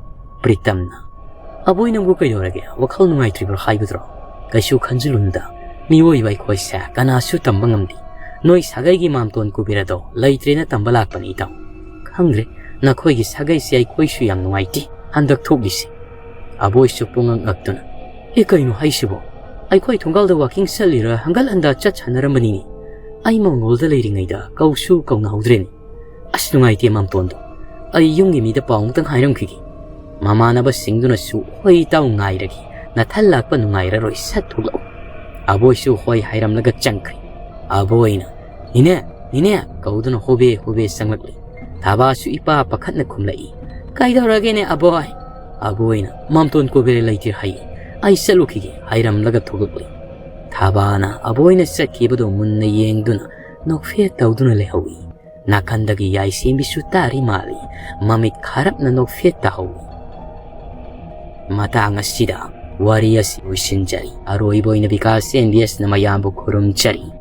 ꯄ꯭ꯔꯤꯇꯝꯅ, "ꯑꯕꯣꯏ, ꯅꯪꯕꯨ ꯀꯩꯗꯧꯔꯒꯦ? ꯋꯥꯈꯜ ꯅꯨꯡꯉꯥꯏꯇ꯭ꯔꯤꯕ꯭ꯔꯣ ꯍꯥꯏꯕꯗꯨꯔꯣ?" "ꯀꯩꯁꯨ ꯈꯟꯖꯤꯜꯂꯨꯅꯨꯗ꯫ ꯃꯤꯑꯣꯏꯕ ꯑꯩꯈꯣꯏꯁꯦ ꯀꯅꯥꯁꯨ ꯇꯝꯕ ꯉꯝꯗꯦ꯫ ꯅꯣꯏ ꯁꯥꯒꯩꯒꯤ ꯃꯥꯝꯇꯣꯟ ꯀꯨꯕꯤꯔꯗꯣ ꯂꯩꯇ꯭ꯔꯦꯅ ꯇꯝꯕ ꯂꯥꯛꯄꯅꯤ ꯏꯇꯥꯎ꯫" "ꯈꯪꯗ꯭ꯔꯦ, "ꯅꯈꯣꯏꯒꯤ ꯁꯥꯒꯩꯁꯦ ꯑꯩꯈꯣꯏꯁꯨ ꯌꯥꯝ ꯅꯨꯡꯉꯥꯏꯇꯦ ꯍꯟꯗꯛ ꯊꯣꯛꯂꯤꯁꯦ"꯫ ꯑꯕꯣꯏꯁꯨ ꯄꯨꯡꯉꯛ ꯉꯛꯇꯨꯅ, "ꯑꯦ, ꯀꯩꯅꯣ ꯍꯥꯏꯁꯤꯕꯣ? ꯑꯩꯈꯣꯏ ꯊꯣꯡꯒꯥꯜꯗ ꯋꯥꯀꯤꯡ ꯆꯠꯂꯤꯔ ꯍꯪꯒꯠ ꯍꯟꯗ ꯆꯠ ꯁꯥꯟꯅꯔꯝꯕꯅꯤꯅꯦ꯫ ꯑꯩ ꯃꯉꯣꯜꯗ ꯂꯩꯔꯤꯉꯩꯗ ꯀꯧꯁꯨ ꯀꯧꯅꯍꯧꯗ꯭ꯔꯦꯅꯦ꯫ ꯑꯁ, ꯅꯨꯡꯉꯥꯏꯇꯦ ꯃꯥꯝꯇꯣꯟꯗꯣ꯫ ꯑꯩ ꯌꯨꯝꯒꯤ ꯃꯤꯗ ꯄꯥꯎ ꯑꯃꯇꯪ ꯍꯥꯏꯔꯝꯈꯤꯒꯦ"꯫ ꯃꯃꯥꯟꯅꯕꯁꯤꯡꯗꯨꯅꯁꯨ ꯍꯣꯏ ꯇꯥꯎ ꯉꯥꯏꯔꯒꯦ, ꯅꯊꯟ ꯂꯥꯛꯄ ꯅꯨꯡꯉꯥꯏꯔꯔꯣꯏ, ꯁꯠ ꯊꯣꯛꯂꯛꯎ꯫ ꯑꯕꯣꯏꯁꯨ ꯍꯣꯏ ꯍꯥꯏꯔꯝꯂꯒ ꯆꯪꯈ꯭ꯔꯦ꯫ ꯑꯕꯣꯏꯅ, "ꯅꯤꯅꯦ, ꯅꯤꯅꯦ" ꯀꯧꯗꯨꯅ ꯍꯣꯕꯦ ꯍꯣꯕꯦ ꯆꯪꯂꯛꯂꯦ꯫ ꯊꯥꯕꯥꯁꯨ ꯏꯄꯥ ꯄꯥꯈꯠꯅ ꯈꯨꯝꯂꯛꯏ, "ꯀꯩꯗꯧꯔꯒꯦꯅꯦ ꯑꯕꯣꯏ?" ꯑꯕꯣꯏꯅ, "ꯃꯥꯝꯇꯣꯟ ꯀꯣꯕꯦꯔ ꯂꯩꯇꯦ ꯍꯥꯏꯌꯦ, ꯑꯩ ꯆꯠꯂꯨꯈꯤꯒꯦ" ꯍꯥꯏꯔꯝꯂꯒ ꯊꯣꯛꯂꯛꯂꯦ꯫ ꯊꯥꯕꯥꯅ ꯑꯕꯣꯏꯅ ꯆꯠꯈꯤꯕꯗꯨ ꯃꯨꯟꯅ ꯌꯦꯡꯗꯨꯅ ꯅꯣꯛꯐꯦꯠ ꯇꯧꯗꯨꯅ ꯂꯩꯍꯧꯏ꯫ ꯅꯥꯀꯟꯗꯒꯤ ꯌꯥꯏꯁꯦꯝꯕꯤꯁꯨ ꯇꯥꯔꯤ ꯃꯥꯜꯂꯤ, ꯃꯃꯤꯠ ꯈꯥꯔꯞꯅ ꯅꯣꯛꯐꯦꯠ ꯇꯥꯍꯧꯏ꯫ ꯃꯇꯥꯡ ꯑꯁꯤꯗ ꯋꯥꯔꯤ ꯑꯁꯤ ꯂꯣꯏꯁꯤꯟꯖꯔꯤ꯫ ꯑꯔꯣꯏꯕ ꯑꯣꯏꯅ ꯕꯤꯀꯥꯁ ꯑꯦꯝ ꯕꯤ ꯑꯦꯁꯅ ꯃꯌꯥꯝꯕꯨ ꯈꯨꯔꯨꯝꯖꯔꯤ꯫